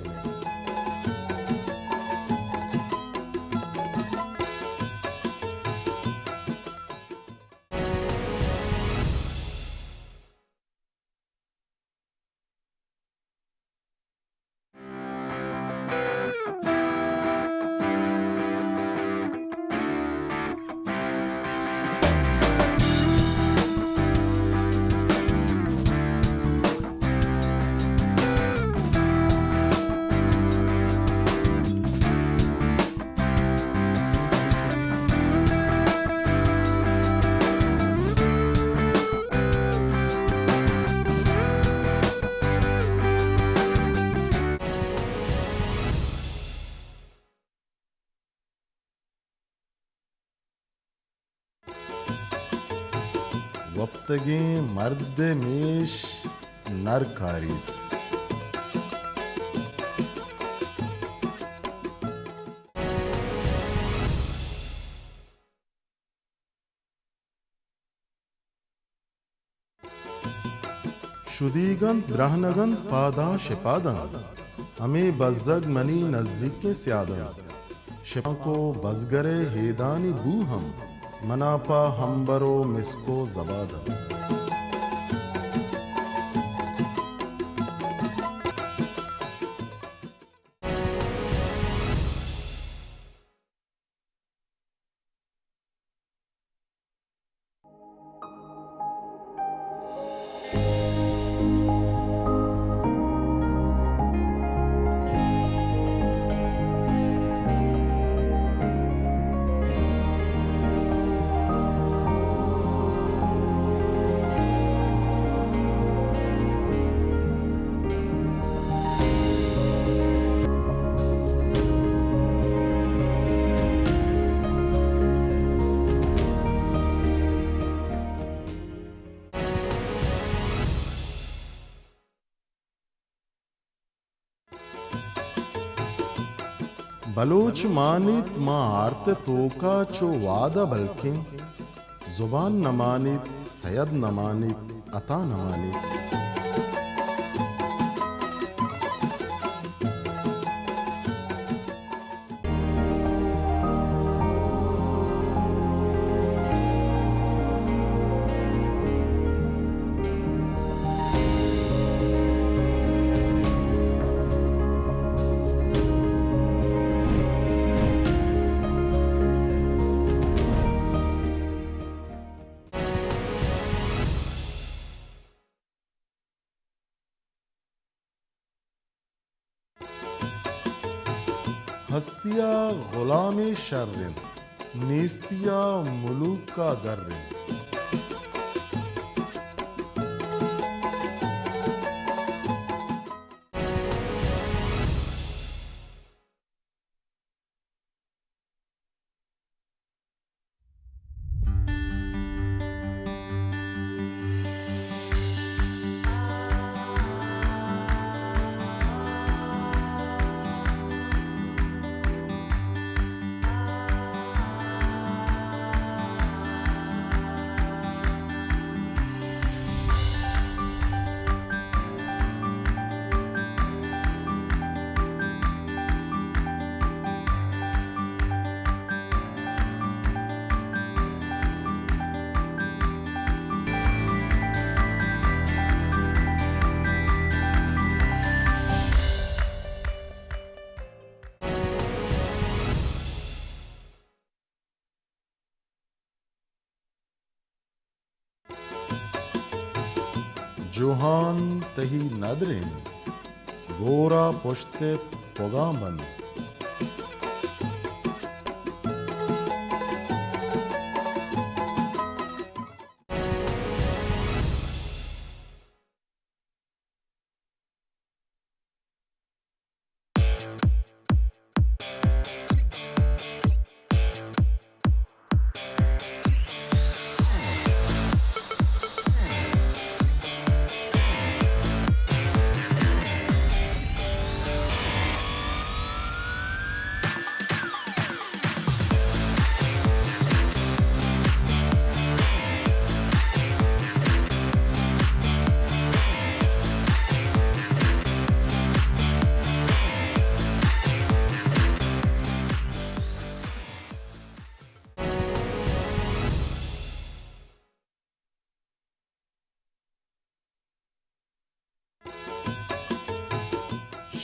وپتگیں مرد ءِ میش نر کاریت۔ شدیگ انت، برہنگ انت، پاداں شپاداں۔ ہمے بزگ منی نزیکیں سیاد انت۔ شپانک ءُ بزگر ءِ ہیدانی بو ہم منا پہ ہمبر ءُ مسک ءُ زباد انت۔ بلوچ مانیت ماں آرت ءِ توکا چو وعدہ، بلکیں زبان نہ مانیت، سید نہ مانیت، عطا نہ مانیت۔ ہستی ءَ غلامے شر انت، نیستی ءَ ملوک ءَ گر انت۔ جوہان تئی ندر انت، گورا پشت ات پگاں بند۔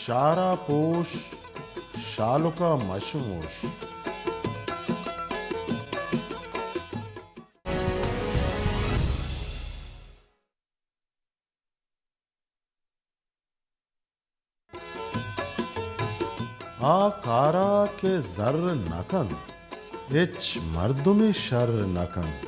شارا پوش، شالکا مشموش۔ آ کارا کہ زر نہ کنت، ہچ مردمے شر نہ کنت۔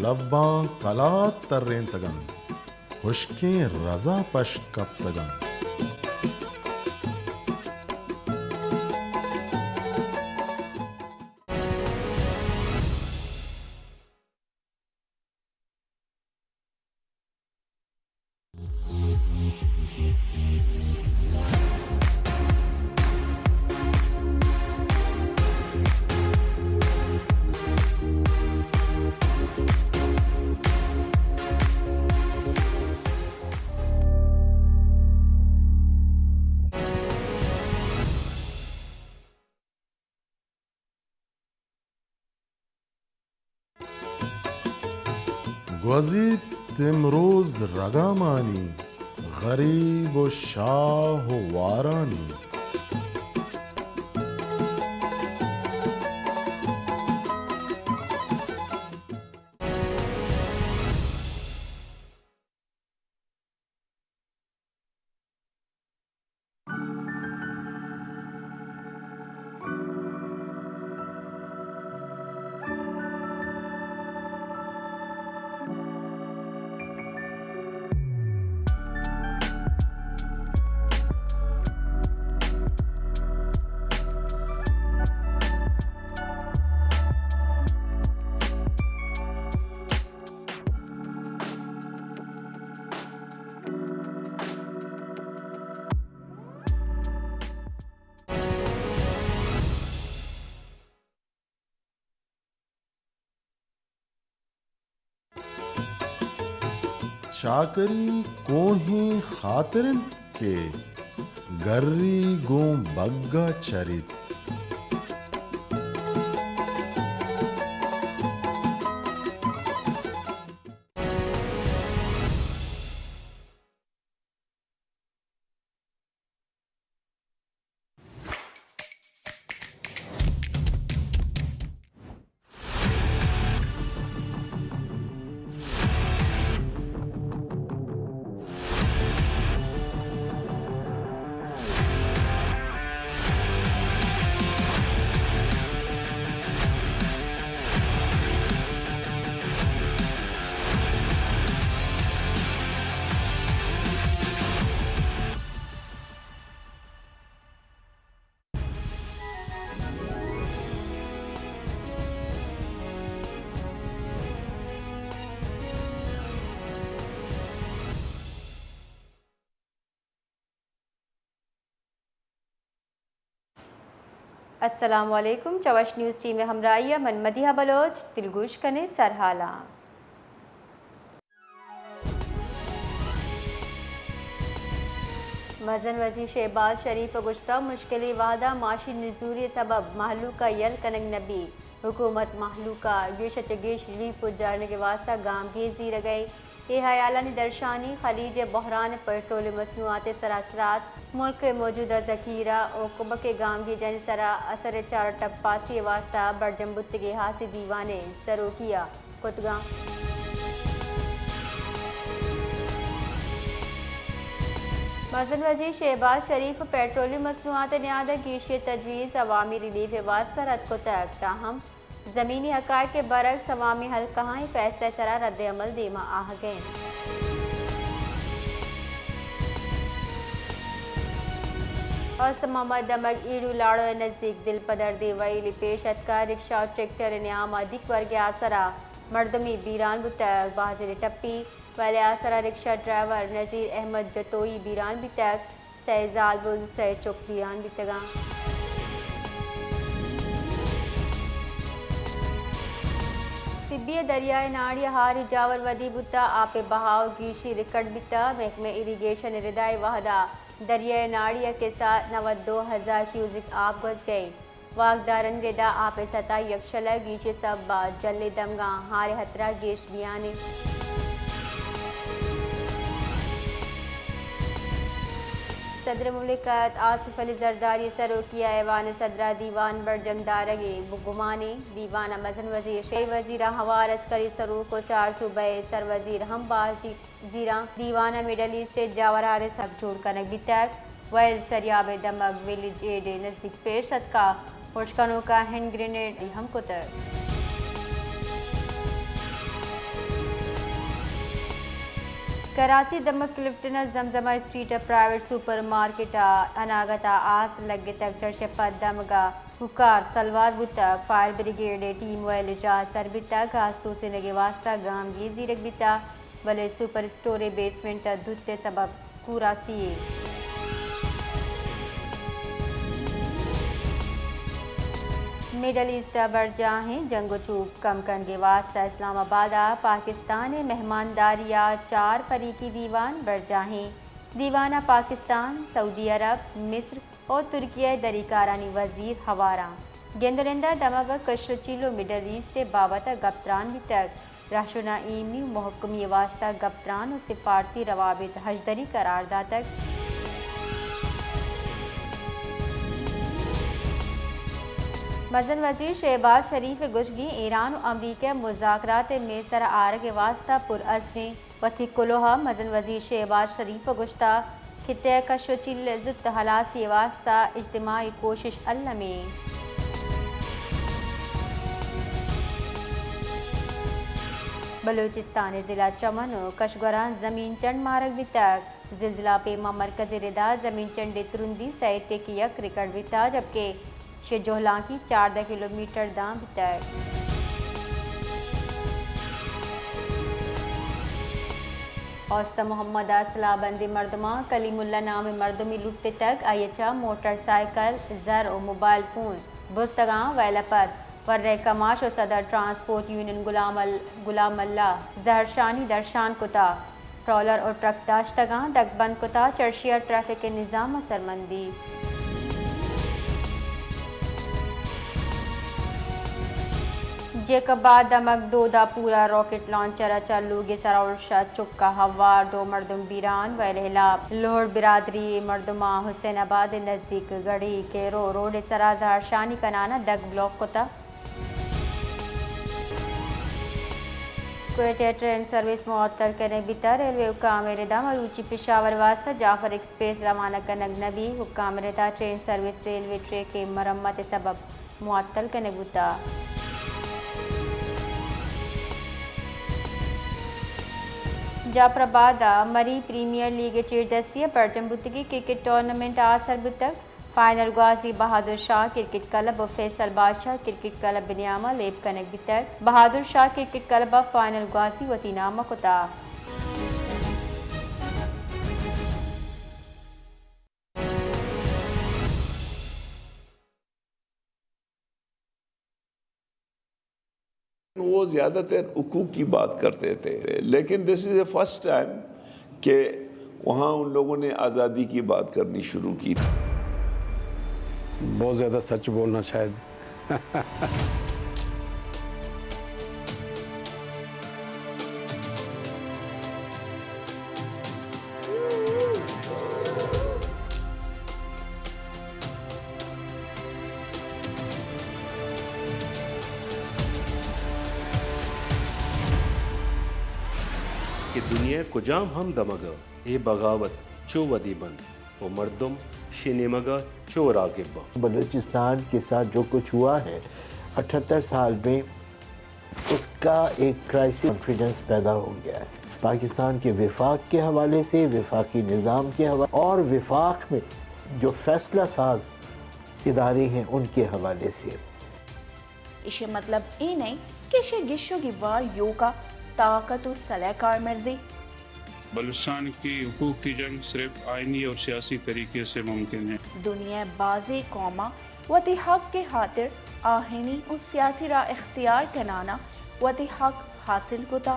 لباں کلات ترینتگ انت، ہشکیں رزا پشت کپتگ انت۔ گوزیت امروز رگامانی، غریب و شاہ و وارانی۔ چاکری کوہیں خاطر انت کہ گری گوں بگا چریت۔ السلام علیکم، چوش نیوز ٹیم ءِ ہمراہی ءَ من مدیحہ بلوچ، دلگوش کنیں سرحالاں۔ مزن وزیر شہباز شریف ءَ گوشتگ، مشکلیں وہد ءَ معاشی نزوری ءِ سبب مہلوک ءَ یل کنگ نہ بیت، حکومت مہلوک ءَ گیش ءَ چہ گیش ریلیف پجارینگ ءِ واستہ گامگیج زیرگ ءَ اے ہیالانی درشانی خلیج ءِ بحران ءَ پٹرولیم مصنوعات ءِ سر ءَ اثرات، ملک ءِ موجودہ ذخیرہ ءُ کمک ءِ گامگیجانی سر ءَ اثر ءِ چارٹپاسی ءِ واستہ برجم بوتگیں ہاسیں دیوانے ءِ سروکی ءَ کتگ اَنت۔ مزن وزیر شہباز شریف ءَ پٹرولیم مصنوعات ءِ نیاد ءَ گیشی ءِ تجویز عوامی ریلیف ءِ واستہ رد کتگ، تاہم زمینی حقائق ءِ برعکس عوامی حلقہاں اے فیصلہ ءِ سرا رد عمل دیما آہگ ءَ اِنت۔ اوست محمد دمگ ایڑو لاڑو ءِ نزیک دلپدر دیوئیلی پیش اتکا، رکشہ ءُ ٹریکٹر ءِ نیاما دگہ ورگے آسرا مردمی بیران بوتگ، بازیں ٹپی ویلے آسرا رکشہ ڈرائیور نذیر احمد جتوئی بیران بیتگ۔ سئے زالبول ءُ سئے چک بیران بیتگ اَنت۔ سبی ءِ دریائے ناڑی ءَ ہاری جاور ودی بوتگ، آپ ءِ بہاؤ گیشی ریکارڈ بیتگ۔ محکمہ ایریگیشن ءِ ردا اے وہدا دریائے ناڑی ءَ کساس نود ءُ دو ہزار کیوزک آپ گوزگ ءَ اِنت۔ واکدارانی ردا آپ ءِ سطح یکشل ءَ گیشی ءِ سبب ءَ جھل ءِ دمگاں ہار ءِ ہترہ گیش بیان اِنت۔ صدر مملکت آصف علی زرداری ءِ سروکی ءَ ایوان صدر ءَ دیوان برجم دارگ ءِ گمان اِنت۔ دیوان ءَ مزن وزیر، شہری وزیراں، ہوار عسکری سروک ءُ چار صوبہ ءِ سروزیر ہم بازی زیراں۔ دیوان ءَ مڈل ایسٹ ءِ جاورھال ءِ سک جوڑ کنگ بیتگ۔ ویل سریاب ءِ دمگ ویلیج ایڈ ءِ نزیک پیش اتکا، پشکنوکا ہینڈ گرینیڈ ہم کتگ۔ کراچی دمگ کلفٹن ءِ زمزمہ اسٹریٹ ءِ پرائیویٹ سپر مارکیٹ ءَ اناگت ءَ آس لگتگ، چرشی ءَ پد دمگ ءَ کوکار سلوار بوتگ۔ فائر بریگیڈ ءِ ٹیم ویل ءِ جاہ ءَ سر بیتگ، آس توسینگ ءِ واستہ گامگیج زیرگ بیتگ، بلے سپر اسٹور ءِ بیسمنٹ ءَ دوت ءِ سبب کوراسی اِنت۔ مڈل ایسٹ ءَ برجاہیں جنگ ءُ چوپ کم کنگ ءِ واستہ اسلام آباد ءَ پاکستان ءِ مہمانداری ءَ چار فریقی دیوان برجاہیں۔ دیوان ءَ پاکستان، سعودی عرب، مصر، ءُ ترکیہ ءِ دریکارانی وزیر ہوار اَنت۔ گند ءُ نند ءَ دمگ ءَ کش ءُ چیل ءُ مڈل ایسٹ ءِ بابت ءَ گپ تران بیتگ۔ رہشون ءَ ایمنی ءُ مھکمی ءِ واستہ گپ تران ءُ سفارتی روابط ہژدری قرار داتگ۔ مزن وزیر شہباز شریف ءِ گوشگ اِنت، ایران ءُ امریکہ مذاکرات ءِ میز ءِ سر ءَ آرگ ءِ واستہ پرعزم اِنت۔ وتی کلوہ ءَ مزن وزیر شہباز شریف ءَ گوشتگ، خطہ ءِ کش ءُ چیل ءِ زوت ہلاسی ءِ واستہ اجتماعی کوشش المی اِنت۔ بلوچستان ءِ ضلع چمن ءُ کشگوراں زمین چنڈ مارگ بیتگ۔ زلزلہ ءَ پیما مرکز ءِ ردا زمین چنڈ ءِ ترندی سئے ٹیکی یک ریکارڈ بیتگ، جبکہ شے جہلانکی چاردہ کلومیٹر داں بیتگ۔ اوست محمد ءَ سلاہ بندیں مردماں کلیم اللہ نامیں مردمے لٹتگ، آئی ءَ چہ موٹر سائیکل، زر ءُ موبائل فون برتگاں۔ ویل ءَ پد ورنائے کماش ءُ صدر ٹرانسپورٹ یونین غلام ال-، غلام اللہ زہرشانی درشان کتگ۔ ٹرالر ءُ ٹرک داشتگاں، دگ بند کتگ، چرشی ءَ ٹریفک ءِ نظام ءَ سرمندی۔ جیکب آباد دمگ دود ءَ پورا راکٹ لانچر ءَ چہ لوگ ءِ سرا ارش ءَ چک ءَ ہوار، دو مردم بیران۔ ویل ءِ ہلاپ لوہڑ برادری ءِ مردماں حسین آباد ءِ نزیک گڑھی کیرو روڈ ءِ سرا زہرشانی کنان ءَ دگ بلاک کتگ۔ کوئٹہ ٹرین سروس معطل کنگ بیتگ، ریلوے حکام ءِ ردا مروچی پشاور ءِ واستہ جعفر ایکسپریس روانہ کنگ نہ بیت۔ حکام ءِ ردا ٹرین سروس ریلوے ٹریک ءِ مرمت ءِ سبب معطل کنگ بوتگ۔ جعفر آباد ءَ مری پریمیئر لیگ ءِ چیردستی ءَ برجم بوتگیں کرکٹ ٹورنامنٹ آسر بوتگ۔ فائنل گوازی بہادر شاہ کرکٹ کلب ءُ فیصل بادشاہ کرکٹ کلب ءِ نیام ءَ لیب کنگ بیتگ۔ بہادر شاہ کرکٹ کلب ءَ فائنل گوازی وتی نام ءَ کتگ۔ وہ زیادہ تر حقوق کی بات کرتے تھے، لیکن this is a first time کہ وہاں ان لوگوں نے آزادی کی بات کرنی شروع کی۔ بہت زیادہ سچ بولنا شاید۔ کہ دنیا ءِ کجام ہم دمگ ءَ اے بغاوت چو ودی بنت و مردم شی نیمگ ءَ چو راغب بنت۔ بلوچستان کے ساتھ جو کچھ ہوا ہے اٹھہتر سال میں، اس کا ایک کرائسس کانفیڈنس پیدا ہو گیا ہے پاکستان کے وفاق کے حوالے سے، وفاقی نظام کے حوالے اور وفاق میں جو فیصلہ ساز ادارے ہیں ان کے حوالے سے۔ ایشی مطلب اے نہ انت کہ ایشی گیشوگی وار یوکا طاقت و سلاح کارمرزی۔ بلوچستان کی حقوق کی جنگ صرف آئینی اور سیاسی طریقے سے ممکن ہے۔ دنیا ءِ بازیں قوماں وتی حق ءِ ہاتر آئینی و سیاسی راہ اختیار کنانا وتی حق حاصل کتا۔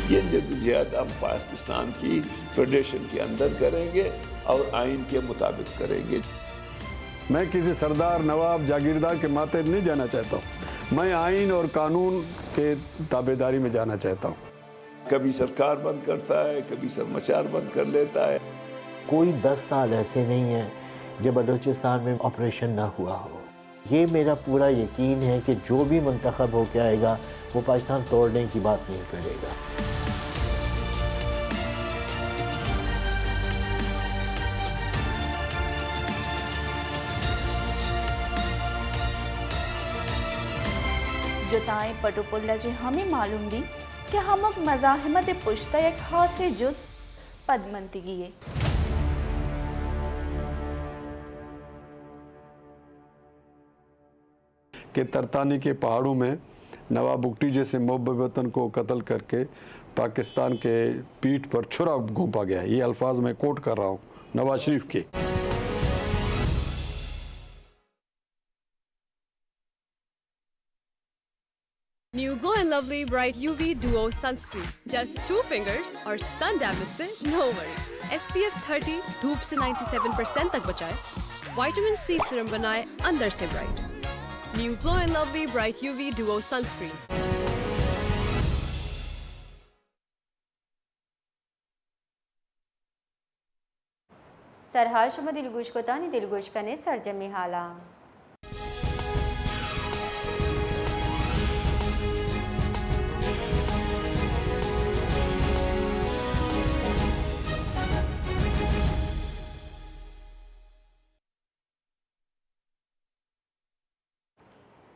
یہ جدوجہد ہم پاکستان کی فیڈریشن کے اندر کریں گے اور آئین کے مطابق کریں گے۔ میں کسی سردار، نواب، جاگیردار کے ماتحت نہیں جانا چاہتا ہوں۔ میں آئین اور قانون کے تابعداری میں جانا چاہتا ہوں۔ کبھی سرکار بند کرتا ہے، کبھی سرمچار بند کر لیتا ہے۔ کوئی دس سال ایسے نہیں ہیں جب بلوچستان میں آپریشن نہ ہوا ہو۔ یہ میرا پورا یقین ہے کہ جو بھی منتخب ہو کے آئے گا، وہ پاکستان توڑنے کی بات نہیں کرے گا۔ جتائیں پٹ و پل ءَ چہ ہمے معلوم بیت کہ ہمک مزاحمت ءِ پشت ءَ یک ہاسیں جزءِ پدمنتگی یے۔ کہ ترتانی کے پہاڑوں میں نواب بگٹی جیسے محب وطن کو قتل کر کے پاکستان کے پیٹھ پر چھرا گھونپا گیا۔ یہ الفاظ میں کوٹ کر رہا ہوں نواز شریف کے۔ New Glow and Lovely Bright U V Duo Sunscreen, just two fingers और सन डैमेज से no worry। S P F thirty, धूप से ninety seven percent तक बचाए, विटामिन सी सीरम बनाए अंदर से bright. New Glow and Lovely Bright U V Duo Sunscreen। سرحال شما دلگوش کتانی، دلگوش کنے سرجمی حالاں۔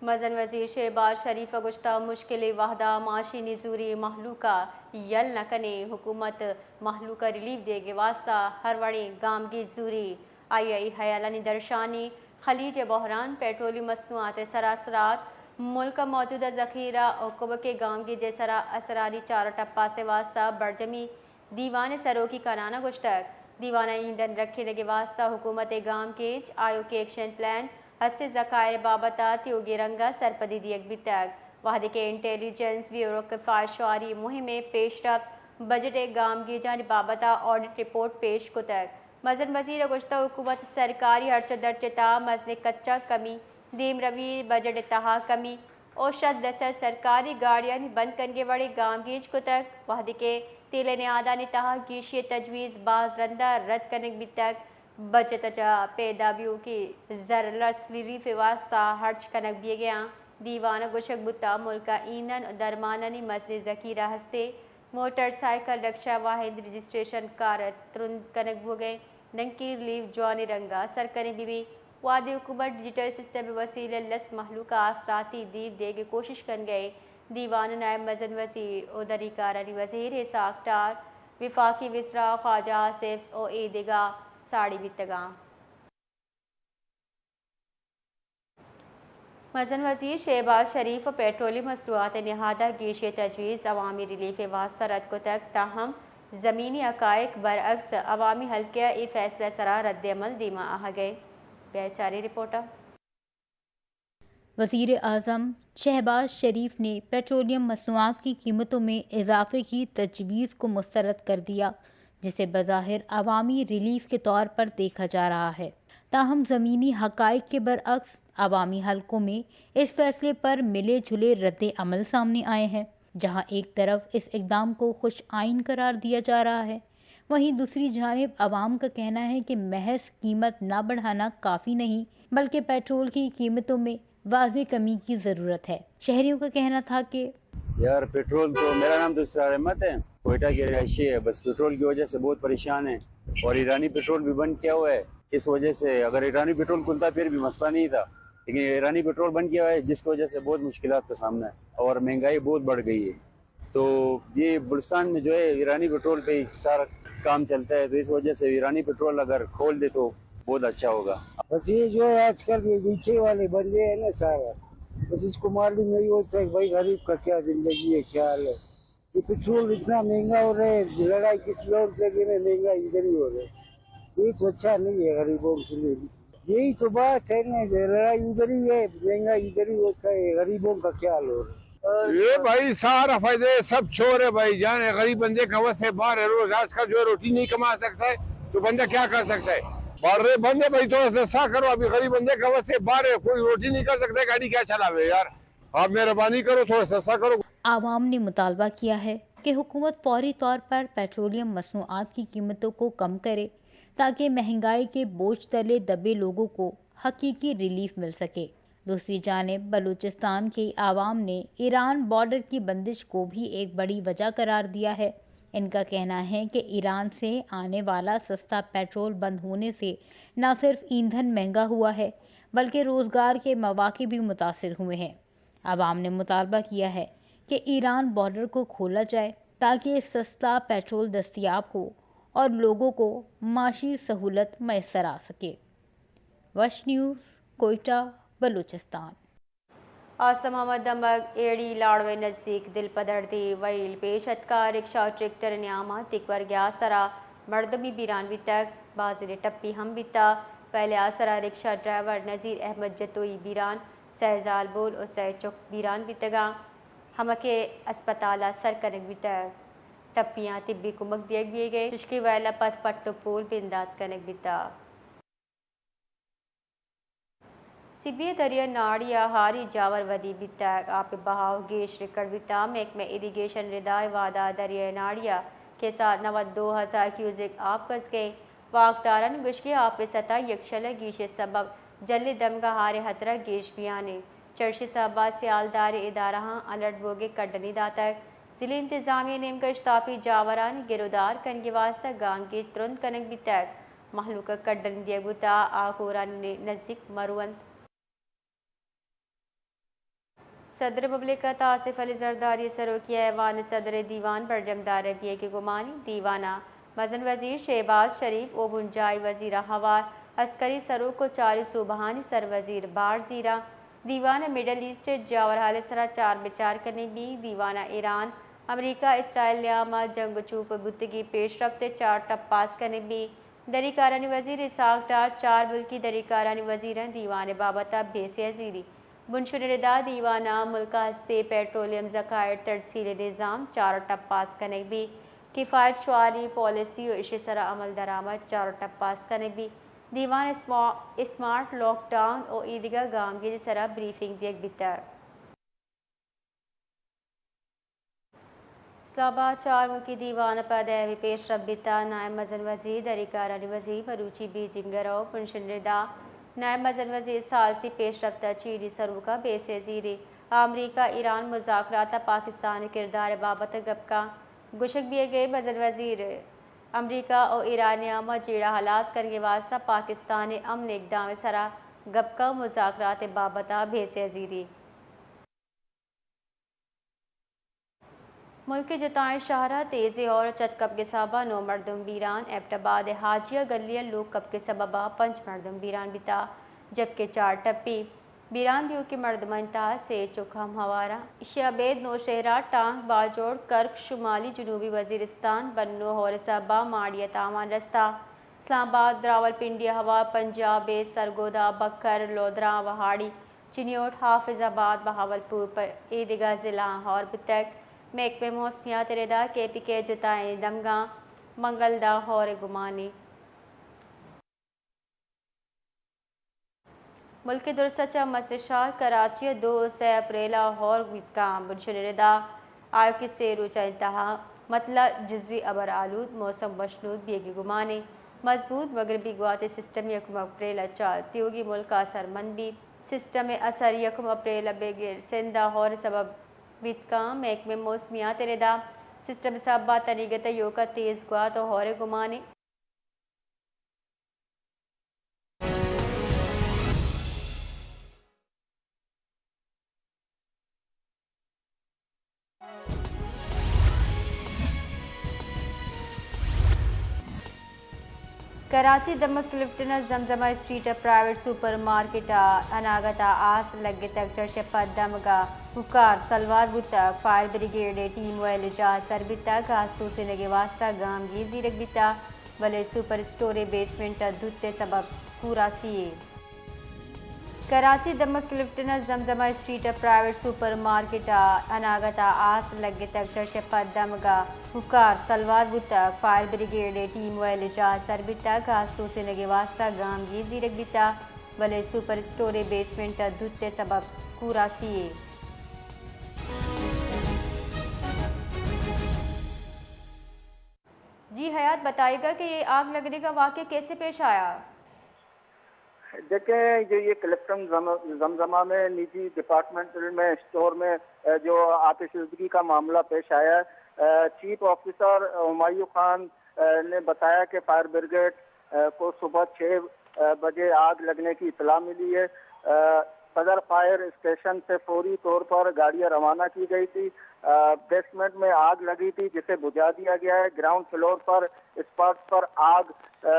مزن وزیر شہباز شریف ءَ گوشتگ، مشکلیں وہد ءَ معاشی نزوری مہلوک ءَ یل نہ کنیں، حکومت مہلوک ءَ ریلیف دیگ ءِ واستہ ہر وڑیں گامگیج زوری۔ آئی ءَ اے ہیالانی درشانی خلیج ءِ بحران، پیٹرولیم مصنوعات ءِ سرا اثرات، ملک ءِ موجودہ ذخیرہ ءُ کبک ءِ گامگیج ءِ سرا اثرانی چار ءُ ٹپاس ءِ واستہ برجمی دیوان ءِ سروکی کنان ءَ گوشتگ۔ دیوان ءَ ایندھن رکھینگ ءِ واستہ حکومت ءِ گامگیج، آیوکیں ایکشن پلان، ہستیں ذخائر ءِ بابت ءَ تیوگیں رنگ ءَ سرپدی دیگ بیتگ، وہدے کہ انٹیلیجنس بیورو ءِ فائرشواری مہم ءِ پیشرفت، بجٹ ءِ گامگیجانی بابت ءَ آڈٹ رپورٹ پیش کتگ۔ مزن وزیر ءَ گوشتگ، حکومت ءِ سرکاری ہرچ ءُ درچ ءِ تہا مزنیں کچ ءِ کمی، دیمروی، بجٹ ءِ تہا کمی، ءُ شت درسد سرکاری گاڑیانی بند کنگ ءِ وڑیں گامگیج کتگ، وہدے کہ تیل ءِ نہادانی تہا گیشی ءِ تجویز باز رند ءَ رد کنگ بیتگ۔ بجٹ ءَ چہ پیدا بیوکیں زر لس ریلیف ءِ واستہ ہرچ کنگ بیگ ءَ آں۔ دیوان ءَ گوشگ بوتگ، ملک ءَ ایندھن ءُ درمانانی مزنیں ذخیرہ ہستے، موٹر سائیکل، رکشہ واہند رجسٹریشن کار ءِ ترند کنگ بوگ ءَ انت، دانکہ ریلیف جوانیں رنگ ءَ سر کنگ بہ بیت۔ وہدے حکومت ڈیجیٹل سسٹم ءِ وسیلہ ءَ لس مہلوک ءَ آسراتی دیوان دیگ ءِ کوشش کنگ ءَ انت، دیوان ءَ نائب مزن وزیر ءُ دری کارانی وزیر اسحاق ڈار، وفاقی وزراء خواجہ آصف ءُ اے دگہ ساڑی بیتگ اَنت۔ مزن وزیر شہباز شریف ءَ پیٹرولیم مصنوعات ءِ نہاد ءَ گیشی ءِ تجویز عوامی ریلیف ءِ واستہ رد کتگ، تاہم زمینی حقائق برعکس عوامی حلقہ ءَ اے فیصلہ ءِ سرا رد عمل دیما آہگ ءَ انت۔ بیا چاریں رپورٹ ءَ۔ وزیر اعظم شہباز شریف نے پیٹرولیم مصنوعات کی قیمتوں میں اضافے کی تجویز کو مسترد کر دیا، جسے بظاہر عوامی ریلیف کے طور پر دیکھا جا رہا ہے۔ تاہم زمینی حقائق کے برعکس عوامی حلقوں میں اس فیصلے پر ملے جلے رد عمل سامنے آئے ہیں، جہاں ایک طرف اس اقدام کو خوش آئین قرار دیا جا رہا ہے، وہیں دوسری جانب عوام کا کہنا ہے کہ محض قیمت نہ بڑھانا کافی نہیں، بلکہ پیٹرول کی قیمتوں میں واضح کمی کی ضرورت ہے۔ شہریوں کا کہنا تھا کہ یار، پیٹرول تو، میرا نام تو اسرار احمد ہے، کوئٹہ کے رہائشی ہے، بس پیٹرول کی وجہ سے بہت پریشان ہے، اور ایرانی پیٹرول بھی بند کیا ہوا ہے۔ اس وجہ سے اگر ایرانی پیٹرول کھلتا پھر بھی مسئلہ نہیں تھا، لیکن ایرانی پیٹرول بند کیا ہوا ہے، جس کی وجہ سے بہت مشکلات کا سامنا ہے اور مہنگائی بہت بڑھ گئی ہے۔ تو یہ بلوچستان میں جو ہے ایرانی پیٹرول پہ ہی سارا کام چلتا ہے، تو اس وجہ سے ایرانی پیٹرول اگر کھول دے تو بہت اچھا ہوگا۔ بس یہ جو ہے آج کل یہ نیچے والے بندے ہیں نا سارا، بس اس کو معلوم نہیں ہوتا ہے کہ بھائی غریب کا کیا زندگی ہے، کیا حال ہے۔ یہ پیٹرول اتنا مہنگا ہو رہا ہے، لڑائی کسی اور جگہ میں، مہنگا ادھر ہی ہو رہا ہے۔ یہ تو اچھا نہیں ہے غریبوں کے لیے۔ یہی تو بات ہے نا، لڑائی ادھر ہی ہے، مہنگا ادھر ہی ہوتا ہے، غریبوں کا کیا حال ہو رہا ہے؟ یہ بھائی سارا فائدہ ہے، سب چور ہے بھائی جان، غریب بندے کا وس ہے، بار ہے، روز آج کل جو ہے روٹی نہیں کما سکتا ہے تو بندہ کیا کر سکتا ہے؟ بار رہے بندے بھائی، تھوڑا سستا کرو، ابھی غریب بندے کا وس ہے، بار ہے، کوئی روٹی نہیں کر سکتا ہے، گاڑی کیا چلاوے یار؟ آپ مہربانی کرو، تھوڑا سستا کرو۔ عوام نے مطالبہ کیا ہے کہ حکومت فوری طور پر پیٹرولیم مصنوعات کی قیمتوں کو کم کرے، تاکہ مہنگائی کے بوجھ تلے دبے لوگوں کو حقیقی ریلیف مل سکے۔ دوسری جانب بلوچستان کے عوام نے ایران بارڈر کی بندش کو بھی ایک بڑی وجہ قرار دیا ہے۔ ان کا کہنا ہے کہ ایران سے آنے والا سستا پیٹرول بند ہونے سے نہ صرف ایندھن مہنگا ہوا ہے، بلکہ روزگار کے مواقع بھی متاثر ہوئے ہیں۔ عوام نے مطالبہ کیا ہے کہ ایران بارڈر کو کھولا جائے، تاکہ سستا پیٹرول دستیاب ہو اور لوگوں کو معاشی سہولت میسر آ سکے۔ وش نیوز، کوئٹہ، بلوچستان۔ آسم محمد دمگ ایڑی لاڑوے نزیک دل پدردی ویل پیش اتکا، رکشہ و ٹریکٹر نیاما ٹکور گیا سرا مردمی بیران بیتگ، بازیں ٹپی ہم بیتا۔ ویل آسرا رکشہ ڈرائیور نذیر احمد جتوئی بیران، سئے زالبول و سئے چک بیران بیتگاں، ہمکہ اسپتالا سر کنگ بیتگ۔ ٹپیاں طبی کمک دیگ بیگ ء، چشکہ ویل ء پد پٹ و پول بندات کنگ بیتگ۔ سبی ء دریا ناڑی ء ہاری جاور ودی بیتگ، آپ ء بہاؤ گیش ریکڑ بیتگ۔ محکمہ ایریگیشن ردا ء وعدہ دریا ناڑی ء کسا نود دو ہزار کیوزک آپ گوزگ ء۔ واکدارانی گوشگ ء آپ ء سطح یکشل ء گیش ء سبب جھل ء دمگ ء ہار ء ہترہ گیش بیان انت۔ چرشی سبب ء سیالداری ادارہاں الرٹ بوگ ء کڈنی داتگ۔ ضلعی انتظامیہ ء نیمگ ء اشتاپی جاورانی گر ء دار کنگ ء واستہ گامگیج ترند کنگ بیتگ۔ مہلوک ء کڈنی دیگ بوتگ، آ کورانی نزیک مہ رونت۔ صدر مملکت آصف علی زرداری ء سروکی ء ایوان صدر ء دیوان برجم دارگ بیگ ء گمانی۔ دیوان ء مزن وزیر شہباز شریف و بنجاہی وزیراں ہوار عسکری سروک و چاری صوبہانی سروزیر بار زیراں۔ دیوان ء مڈل ایسٹ ء جاورحال ء سرا چار بچار کنگ بیت۔ دیوان ء ایران، امریکہ، اسرائیل نیام ء جنگ و چوپ ء بوتگیں پیشرفت ء چارٹ ء پاس کنگ بیت۔ دری کارانی وزیر اسحاق ڈار چار ملکی دری کارانی وزیراں دیوان ء بابت ء بحث ء زیری۔ بنشون ء ردا دیوان ء ملک ء ہستی پیٹرولیم ذخائر ترسیل ء نظام چارٹ ء پاس کنگ بیت۔ کفایت شعاری پالیسی و ایشی سرا عمل درآمد چارٹ ء پاس کنگ بیت۔ دیوان اسما-، اسمارٹ لاک ڈاؤن و ایدگہ گامگیج سرا بریفنگ دیگ بیتگ۔ اسلام آباد، چار ملکی دیوان ء پد اہم پیشرفت بیتگ، نائب مزن وزیر، دری کارانی وزیر مروچی بیجنگ ء رو۔ بنشون ء ردا نائب مزن وزیر ثالثی پیشرفت ء چینی سروک ء بحث ء زیری۔ امریکہ ایران مذاکرات ء پاکستان ء کردار ء بابت ء گپ کنت۔ گوشگ بیگ ء مزن وزیر امریکہ و ایران ء ہما جیڑہ ہلاس کنگ ء واستہ پاکستان ء امن اقدام ء سرا گپ کنت، مذاکرات ء بابت ء بحث ء زیری۔ ملک ء جتائیں شہر ء تیزیں ہور ء چت کپگ ء سبب ء نو مردم بیران۔ ایبٹ آباد ء حاجیہ گلی ء لوگ کپگ ء سبب ء پنچ مردم بیران بیتگ، جبکہ چار ٹپی۔ بیران بیوکیں مردمانی تہا سے چک ہم ہوار انت۔ ایشی ء ابید نوشہرہ، ٹانک، باجوڑ، کرک، شمالی جنوبی وزیرستان، بنوں ہور ء سبب ء ماڑی ء تاوان رستگ۔ اسلام آباد، راولپنڈی ء ہوار پنجاب ء سرگودھا، بکر، لودھراں، وہاڑی، چنیوٹ، حافظ آباد، بہاولپور پہ اے دگہ ضلعاں ہور بوتگ۔ محکمہ موسمیات ء ردا کے پی کے جتائیں دمگاں منگل داں ہور ء گمانے۔ ملک ء درسا چہ مستشار کراچی ء دو ء سئے اپریل ء ہور بیت کاں۔ بنشل ء ردا آیوکیں سے روچانی تہا متلا جزوی ابر آلود، موسم وشنود بیگی گمانے۔ مضبوط مغربی گوات ء سسٹم یکم اپریل ء چہ تیوگی ملک ء سرمند بیت۔ سسٹم ء اثر یکم اپریل ء بگر سندھ ء ہور ء سبب بیت کاں۔ محکمہ موسمیات ء ردا سسٹم ء سبب ء تنیگت ء یوک ء تیز گوات ء ہور ء گمانے۔ کراچی دمگ کلفٹن ء زمزمہ اسٹریٹ ء پرائیویٹ سپر مارکیٹ ء اناگت ء آس لگتگ، چرشپ ء دمگ ء کوکار سلوار بوتگ، فائر بریگیڈ ء ٹیم ویل ء جاہ سر بیتگ، آس توسینگ ء واستہ گامگیج زیرگ بیتگ، بلے سپر اسٹور ء بیسمنٹ ء دوت ء سبب کوراسی یے۔ کراچی دمگ کلفٹن ء زمزمہ اسٹریٹ ء پرائیویٹ سپر مارکیٹ ء اناگت ء آس لگتگ، چرشپ ء دمگ ء کوکار سلوار بوتگ، فائر بریگیڈ ء ٹیم ویل ء جاہ سر بیتگ، آس توسینگ ء واستہ گامگیج زیرگ بیتگ، بلے سپر اسٹور ء بیسمنٹ ء دوت ء سبب کوراسی یے۔ جی حیات، بتائیے گا کہ یہ آگ لگنے کا واقعہ کیسے پیش آیا؟ دیکھیں، جو یہ کلفٹن زم-، زمزمہ میں نجی ڈپارٹمنٹل میں اسٹور میں، اے، جو آتش زدگی کا معاملہ پیش آیا ہے، اے، چیف آفیسر ہمایوں خان، اے، نے بتایا کہ فائر بریگیڈ، اے، کو صبح چھ، اے، بجے آگ لگنے کی اطلاع ملی ہے۔ اے، صدر فائر اسٹیشن سے فوری طور پر گاڑیاں روانہ کی گئی تھی۔ اے، بیسمنٹ میں آگ لگی تھی، جسے بجھا دیا گیا ہے۔ گراؤنڈ فلور پر اسپاٹس پر آگ، اے،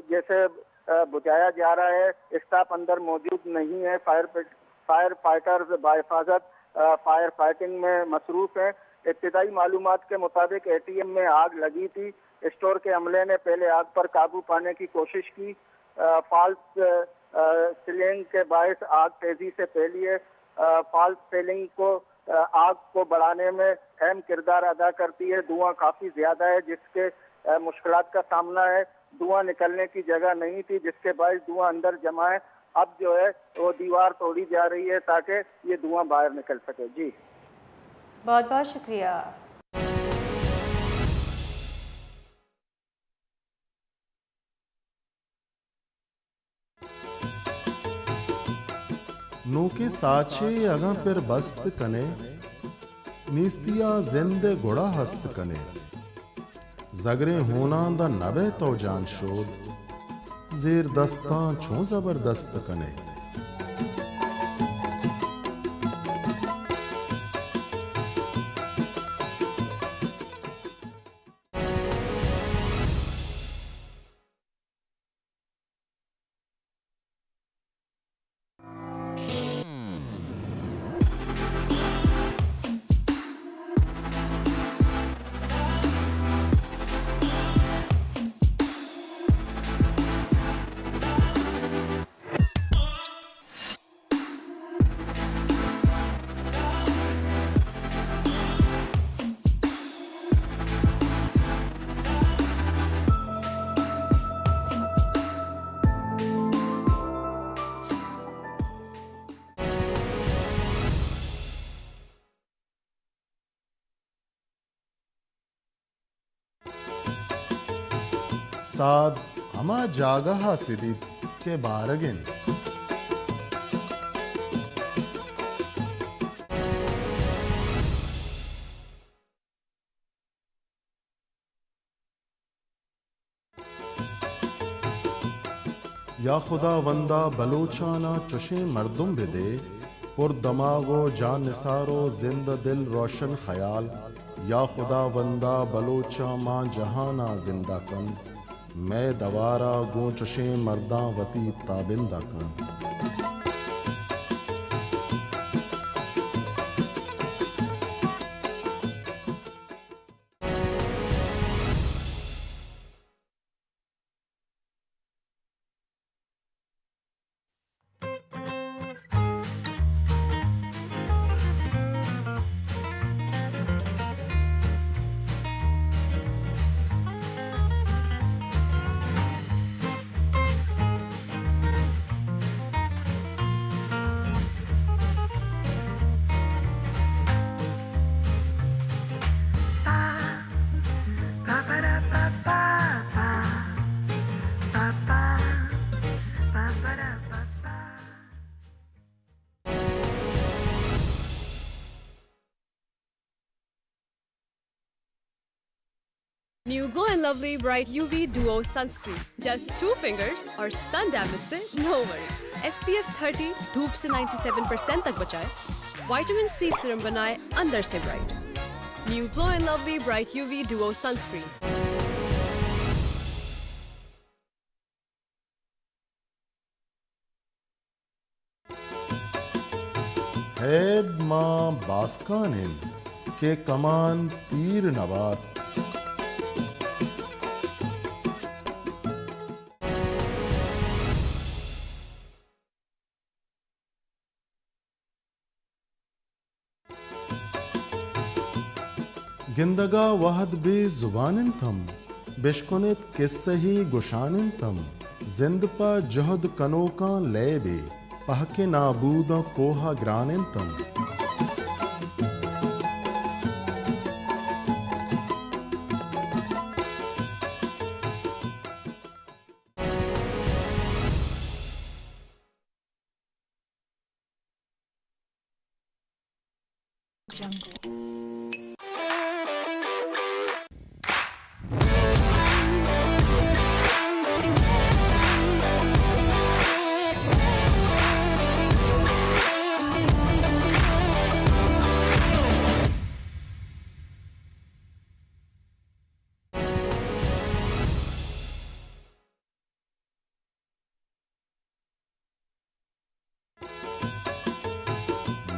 جیسے، اے، بجھایا جا رہا ہے۔ اسٹاف اندر موجود نہیں ہے۔ فائر فٹ-، فائر فائٹرز بحفاظت، اے، فائر فائٹنگ میں مصروف ہیں۔ ابتدائی معلومات کے مطابق اے ٹی ایم میں آگ لگی تھی۔ اسٹور کے عملے نے پہلے آگ پر قابو پانے کی کوشش کی۔ اے، فالس، اے، سیلنگ کے باعث آگ تیزی سے پھیلی ہے۔ اے، فالس سیلنگ کو، اے، آگ کو بڑھانے میں اہم کردار ادا کرتی ہے۔ دھواں کافی زیادہ ہے، جس کے، اے، مشکلات کا سامنا ہے۔ دھواں نکلنے کی جگہ نہیں تھی، جس کے باعث دھواں اندر جمع ہے۔ اب جو ہے، وہ دیوار توڑی جا رہی ہے تاکہ یہ دھواں باہر نکل سکے۔ جی۔ بہت بہت شکریہ۔ نوکیں ساچے اگاں پر بست کنے، نیستی ء زند ء گڑا ہست کنے۔ زگریں ہوناں داں نہ بئے تو جان شود، زیر دستاں چوں زبردست کنے۔ ساد ہما جاگہ ء سدیت کہ بارگ انت۔ یا خداوندا بلوچانا چشیں مردم بدے، پر دماغ و جان نثار و زند دل روشن خیال۔ یا خداوندا بلوچاں ماں جہانا زندہ کن، مئے دوارا گوں چشیں مرداں وتی تابندہ کن۔ New Glow and Lovely Bright U V Duo Sunscreen, just two fingers और सन डैमेज से no worry. S P F thirty, धूप से ninety seven percent तक बचाए, विटामिन सी सीरम बनाए अंदर से bright. New Glow and Lovely Bright U V Duo Sunscreen। ھید ماں باسکان اِنت کہ کمان تیر نہ بارت۔ گندگ ءَ وھد بے زبان اِنت ھم، بشکن اِت کسہے گشان اِنت ھم۔ زند پہ جھد کنوکاں لیبے، پہک ءِ نابوداں کوہ ءَ گران اِنت ھم۔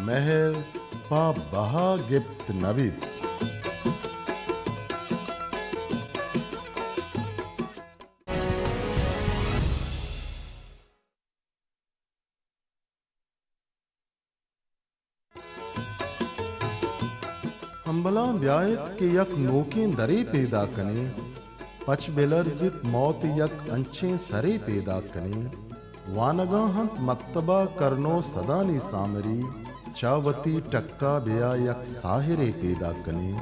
مھر پہ بھا گپت نہ بیت۔ ھمبلاں بیا اِت کہ یک نوکیں درے پیداک کنیں، پچ بہ لرز اِت موت ءِ یک انچیں سرے پیداک کنیں۔ وانگاں اَنت مکتب ءَ کرن ءُ سدانی سامری، چہ وتی ٹک ءَ بیا یک ساحرے پیداک کنیں۔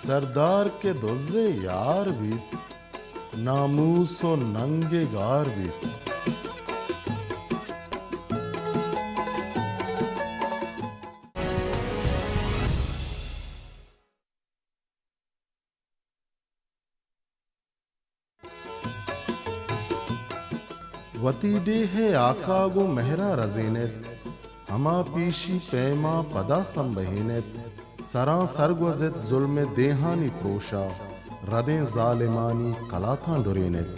سردار کہ دز ءِ یار بیت، ناموس ءُ ننگ ءِ گار بیت۔ وتی ڈیھ ءِ ھاک ءَ گوں مھر ءَ رزین اِت، ھما پیشی پیماں پدا سمبھین اِت، سراں سرگوز اِت ظلم ءِ دیھانی پروش ءَ، ردیں ظالمانی کلاتاں ڈرین اِت۔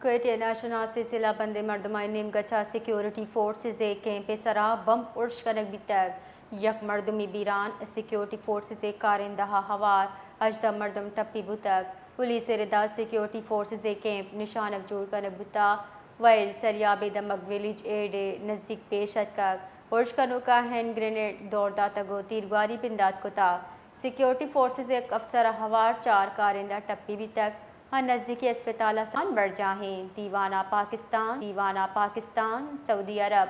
کوئٹہ ءِ ناشناس ءِ سلاہ بندیں مردمانی نیمگ ءَ چہ سیکورٹی فورسز ءِ کیمپ ءِ سرا بمب ارش کنگ بیتگ۔ یک مردمے بیران، سیکورٹی فورسز ءِ کارندہ ءَ ہوار، ھژدہ مردم ٹپی بوتگ۔ پولیس ءِ رد ءَ سیکورٹی فورسز ءِ کیمپ نشانگ جوڑ کنگ بوتگ۔ ویل سریاب ءِ دمگ ویلیج ایڈ ءِ نزیک پیش اتکگ، ارش کنوکاں ہینڈ گرینیڈ دور داتگ ءُ تیرگواری بندات کتگ۔ سیکیورٹی فورسز ءِ یک افسر ءَ ہوار چار کارندہ ٹپی بیتگ ءُ نزیکی اسپتال ءَ سان برجاہ اِنت۔ دیوان ءَ پاکستان، دیوان ءَ پاکستان، سعودی عرب،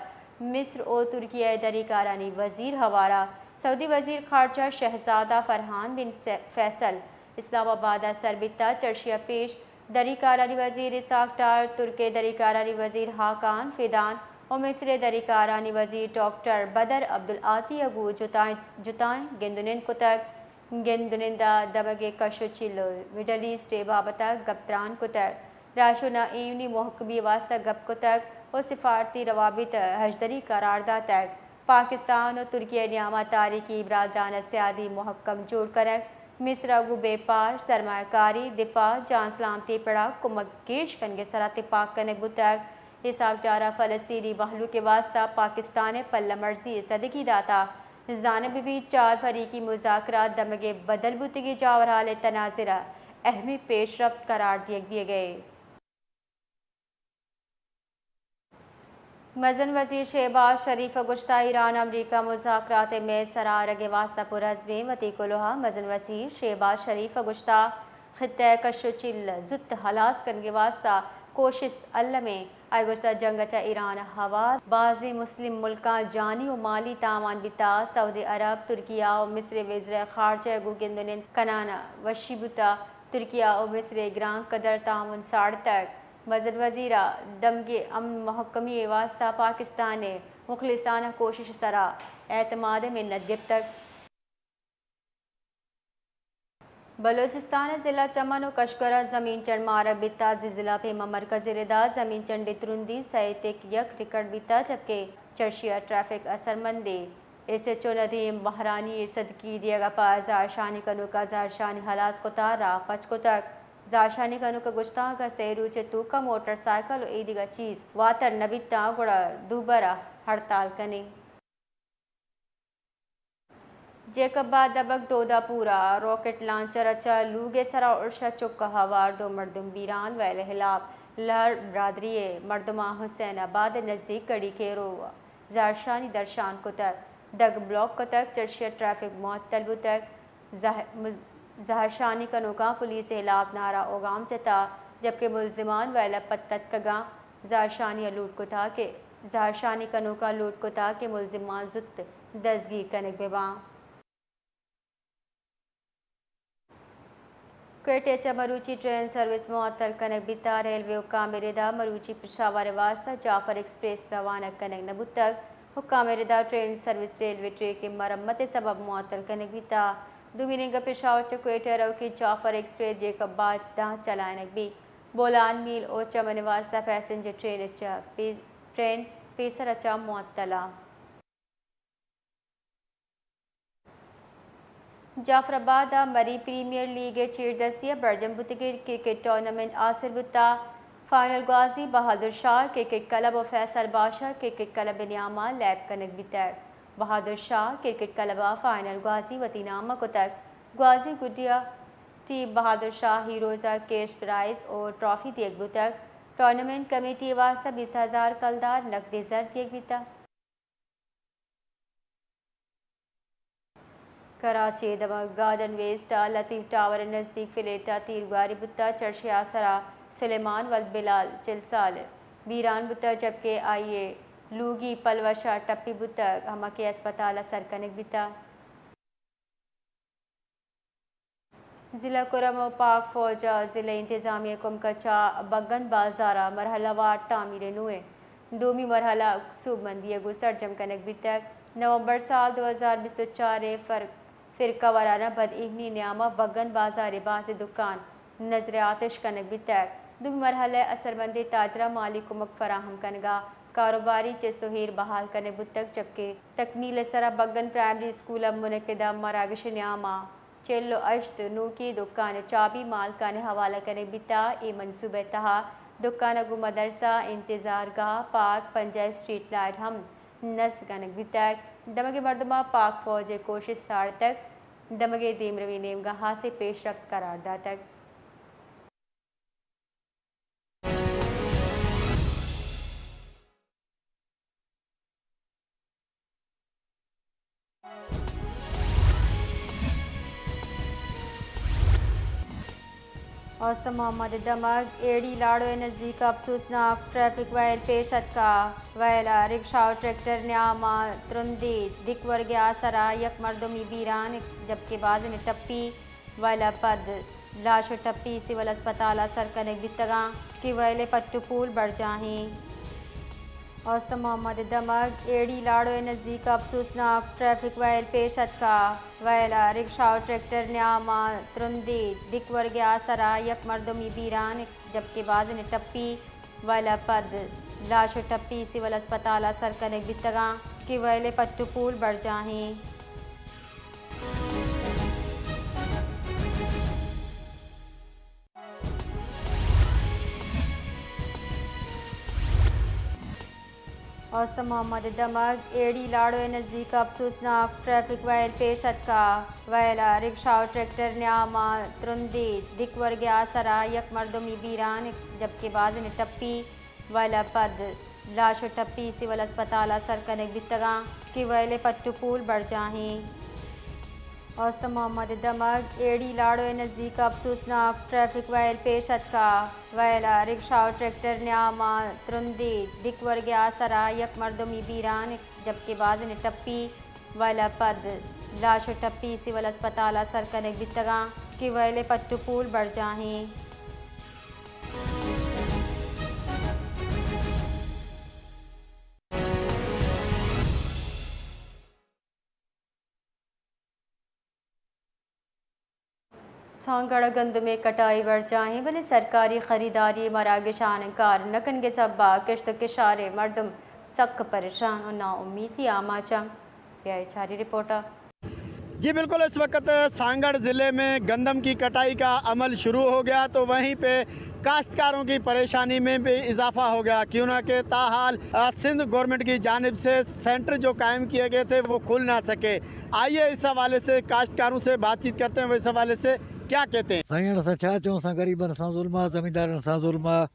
مصر ءُ ترکیہ ءِ دری کارانی وزیر ہوار ءَ سعودی وزیر خارجہ شہزادہ فرحان بن سے-، فیصل اسلام آباد ءَ سر بیتگ۔ چرشی ءَ پیش دری کارانی وزیر اسحاق ڈار، ترک ءِ دری کارانی وزیر ہاکان فیدان ءُ مصر ءِ دری کارانی وزیر ڈاکٹر بدر عبدالعاطی ءَ گوں جتائیں، جتائیں گند ءُ نند کتگ۔ گند ءُ نند ءَ دمگ ءِ کش ءُ چیل ءُ مڈل ایسٹ ءِ بابت ءَ گپ تران کتگ۔ راہشون ءَ ایونی مہکمی ءِ واستہ گپ کتگ ءُ سفارتی روابط ءَ ہژدری قرار داتگ۔ پاکستان ءُ ترکیہ ءِ نیام ءَ تاریخی برادرانہ سیادی مہکم جوڑ کنگ، مصر ءَ گوں بیپار، سرمایہ کاری، دفاع، جان سلامتی ءِ پڑ ءَ کمک گیش کنگ ءِ سر ءَ تپاک کنگ بوتگ۔ اسحاق ڈار ءَ فلسطینی مہلوک ءِ واستہ پاکستان ءِ پلہ مرزی ءِ زدگی داتگ۔ زانگ بہ بیت، چار فریقی مذاکرات دمگ ءِ بدل بوتگیں جاورحال ءِ تناظر ءَ اہمیں پیش رفت قرار دیگ بیگ ءَ اِنت۔ مزن وزیر شہباز شریف ءَ گوشتگ، ایران ءُ امریکہ مذاکرات ءِ میز سر ءَ آرگ ءِ واستہ پرعزم اِنت۔ وتی کلوہ ءَ مزن وزیر شہباز شریف ءَ گوشتگ، خطہ ءِ کش ءُ چیل ءَ زوت ہلاس کنگ ءِ واستہ کوشست الم اِنت۔ آئی ءَ گوشتگ، جنگ ءَ چہ ایران ءَ ہوار بازیں مسلم ملکاں جانی ءُ مالی تاوان بیتگ۔ سعودی عرب، ترکیہ ءُ مصر ءِ وزرائے خارجہ ءَ گوں گند ءُ نند کنان ءَ وشی بوتگ۔ ترکیہ ءُ مصر ءِ گران قدر تعاون ساڑتگ۔ مزن وزیر ءَ دمگی امن مہکمی ءِ واستہ پاکستان ءِ مخلصانہ کوشش ءِ سر ءَ اعتماد ءِ منت گپتگ۔ بلوچستان ءِ ضلع چمن ءُ کشکر ءَ زمین چنڈ مارگ بیتگ۔ زلزلہ ءَ پیما مرکزی رد ءَ زمین چنڈ ءِ ترندی سئے ٹک یک ریکارڈ بیتگ، جبکہ چرشی ءَ ٹریفک اثرمندیں۔ ایس ایچ او ندیم بہرانی ءَ صدقی دیگ ءَ پہ زہرشانی کنوکاں زہرشانی ہلاس کتگ، راہ پچ کتگ۔ زہرشانی کنوکاں گوشتگ، اگاں سئے روچ ءِ توک ءَ موٹر سائیکل ءُ اے دگہ چیز واتر نہ بیتاں، گڑا دوبر ءَ ہڑتال کنیں۔ جیکب آباد دمگ دودا پور ءَ راکٹ لانچر ءَ چہ لوگ ءِ سر ءَ ارش ءَ چک ءُ ہوار دو مردم بیران۔ ویل ءِ ہلاپ لہر برادری ءِ مردماں حسین آباد ءِ نزیک گڑی کیرو ءَ زہرشانی درشان کتگ، دگ بلاک کتگ، چرشی ءَ ٹریفک معطل بوتگ۔ زہ-، مز-، زہرشانی کنوکاں پولیس ءِ ہلاپ نعرہ ءُ گام جتگ، جبکہ ملزمان ویل ءَ پتاتکگاں۔ زہرشانی ءَ لوٹ کتگ کہ، زہرشانی کنوکاں لوٹ کتگ کہ ملزمان زوت دزگیر کنگ بہ باں۔ کوئٹہ ءَ چہ مروچی ٹرین سروس معطل کنگ بیتگ۔ ریلوے حکام ءِ رد ءَ مروچی پشاور ءِ واستہ جعفر ایکسپریس روانہ کنگ نہ بوتگ۔ حکام ءِ رد ءَ ٹرین سروس ریلوے ٹریک ءِ مرمت ءِ سبب ءَ معطل کنگ بیتگ۔ دومی نیمگ ءَ پشاور چہ کوئٹہ ءَ روکی جعفر ایکسپریس جیکب آباد ءَ چلائینگ بیت۔ بولان میل ءُ چمن ءِ واستہ پیسنجر ٹرین ءَ چہ پی-، ٹرین پیسر ءَ چہ معطل اِنت۔ جعفر آباد ءَ مری پریمیئر لیگ ءِ چیردستی ءَ برجم بوتگیں کرکٹ ٹورنامنٹ آسر بوتگ۔ فائنل گوازی بہادر شاہ کرکٹ کلب ءُ فیصل بادشاہ کرکٹ کلب ءِ نیام ءَ لیب کنگ بیتگ۔ بہادر شاہ کرکٹ کلب ءَ فائنل گوازی وتی نام ءَ کتگ۔ گوازی گڈی ءَ ٹیم بہادر شاہ ہیروز ءَ کیش پرائز ءُ ٹرافی دیگ بوتگ۔ ٹورنامنٹ کمیٹی ءِ واستہ بیست ہزار کلدار نقدی زر دیگ بیتگ۔ کراچی ءِ دمگ گارڈن ویسٹ ءَ لطیف ٹاور ءِ نزیک فلیٹ ءَ تیرگواری بوتگ۔ چرشی ءِ آسر ءَ سلیمان ولد بلال، چل سال، بیران بوتگ، جبکہ آئی ءِ لوگی پلوش ءَ ٹپی بوتگ، ہما کہ اسپتال ءَ سر کنگ بیتگ۔ ضلع کرم ءَ پاک فوج ءُ ضلعی انتظامیہ ءِ کمک ءَ چہ بگن بازار ءَ مرحلہ وار تعمیر ءِ نوئیں دومی مرحلہ سوبمندی ءَ گوں سرجم کنگ بیتگ۔ نومبر سال دو ہزار بیست ءُ چار ءَ فر-، فرقہ وارانہ بد ایمنی ءِ نیام ءَ بگن بازار ءِ بازیں دکان نذر آتش کنگ بیتگ۔ دومی مرحلہ ءَ اثرمندیں تاجراں مالی کمک فراہم کنگ ءَ کاروباری چست ءُ ایر بحال کنگ بوتگ، جبکہ تکمیل ءِ سر ءَ بگن پرائمری اسکول ءَ منعقدہ مراگش ءِ نیام ءَ چل ءُ ہشت نوکیں دکان ءِ چابی مالکان ءِ حوالہ کنگ بیتگ۔ اے منصوبہ ءِ تہا دکان ءَ گوں مدرسہ، انتظارگاہ، پارک، پنجاہ اسٹریٹ لائٹ ہم نصب کنگ بیتگ۔ دمگ ءِ مردماں پاک فوج ءِ کوشست ساڑتگ، دمگ ءِ دیمروی نیمگا ہاسیں پیشرفت قرار داتگ۔ اوست محمد ءِ دمگ ایڑی لاڑو ءِ نزیک ءَ افسوسناک ٹریفک ویل پیش اتکا۔ ویل ءَ رکشہ ءُ ٹریکٹر نیام ءَ ترندی دک ورگ ءِ آسر ءَ یک مردمی بیران، جبکہ بازیں ٹپی۔ ویل ءَ پد لاش ءُ ٹپی سول اسپتال ءَ سر کنگ بیتگاں کہ ویل ءِ پٹ ءُ پول برجاہیں۔ اوست محمد ءِ دمگ ایڑی لاڑو ءِ نزیک ءَ افسوسناک ٹریفک ویل پیش اتکا۔ ویل ءَ رکشہ ءُ ٹریکٹر نیام ءَ ترندی دک ورگ ءِ آسر ءَ یک مردمی بیران، جبکہ بازیں ٹپی۔ ویل ءَ پد لاش ءُ ٹپی سول اسپتال ءَ سر کنگ بیتگاں کہ ویل ءِ پٹ ءُ پول برجاہیں۔ اوست محمد ءِ دمگ ایڑی لاڑو ءِ نزیک ءَ افسوسناک ٹریفک ویل پیش اتکا۔ ویل ءَ رکشہ ءُ ٹریکٹر نیام ءَ ترندی دک ورگ ءِ آسر ءَ یک مردمی بیران، جبکہ بازیں ٹپی۔ ویل ءَ پد لاش ءُ ٹپی سول اسپتال ءَ سر کنگ بیتگاں کہ ویل ءِ پٹ ءُ پول برجاہیں۔ اوست محمد ءِ دمگ ایڑی لاڑو ءِ نزیک ءَ افسوسناک ٹریفک ویل پیش اتکا۔ ویل ءَ رکشہ ءُ ٹریکٹر نیام ءَ ترندی دک ورگ ءِ آسر ءَ یک مردمی بیران، جبکہ بازیں ٹپی۔ ویل ءَ پد لاش ءُ ٹپی سول اسپتال ءَ سر کنگ بیتگاں کہ ویل ءِ پٹ ءُ پول برجاہیں۔ سانگڑ ءَ گندم ءِ کٹائی برجاہیں، بلے سرکاری خریداری مراگشاں انکار نہ کنگ ءِ سبب ءَ کشت ءُ کشار ءِ مردم سک پریشان ءُ نا امیدی آماچ اَنت۔ بیا اے چاری رپورٹ ءَ۔ جی بالکل، اس وقت سانگڑ ضلع میں گندم کی کٹائی کا عمل شروع ہو گیا، تو وہیں پہ کاشتکاروں کی پریشانی میں بھی اضافہ ہو گیا، کیوں نہ کہ تاحال، آ، سندھ گورنمنٹ کی جانب سے سینٹر جو قائم کیے گئے تھے، وہ کھل نہ سکے۔ آئیے، اس حوالے سے کاشتکاروں سے بات چیت کرتے ہیں، وہ اس حوالے سے کیا کہتے ہیں۔ سائیں، اساں چھا چوں، اساں غریباں ساں ظلم آ، زمینداراں ساں ظلم آ۔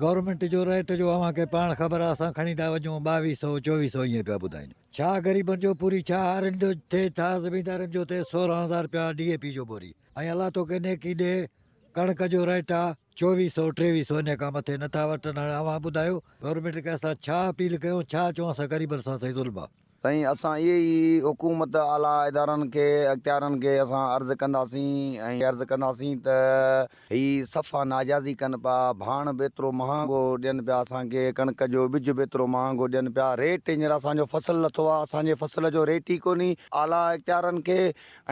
گورنمنٹ جو ریٹ جو اوہاں کي پاڻ خبر آ، اسان کڻي ٿا وڃون ٻاويهه سؤ، چوويهه سؤ ائين پيا ٻڌائين. ڇا غريبن جو پوري، ڇا هارين جو ٿئي، ڇا زميندارن جو ٿئي، سورهن هزار رپيا ڊي اي پي جو بوري. ۽ الله توکي نيڪي ڏي، ڪڻڪ جو ريٽ آ چوويهه سؤ، ٽيويهه سؤ، ان کان مٿي نٿا وٺن. هاڻي اوهان ٻڌايو، گورنمنٽ کي اسان ڇا اپيل ڪيون، ڇا چون، اسان غريبن سان ٿئي ظلم آ. سائين، اسان اهي ئي حڪومت، اعليٰ ادارن کي، اختيارن کي اسان عرض ڪنداسين ۽ عرض ڪنداسين ته هي صفا ناجائزي ڪن پيا، ڀاڻ به ايترو مهانگو ڏين پيا اسان کي، ڪڻڪ جو ٻج به ايترو مهانگو ڏين پيا، ريٽ هينئر اسان جو فصل لٿو آ، اسان جي فصل جو ريٽ ئي ڪونهي. اعليٰ اختيارن کي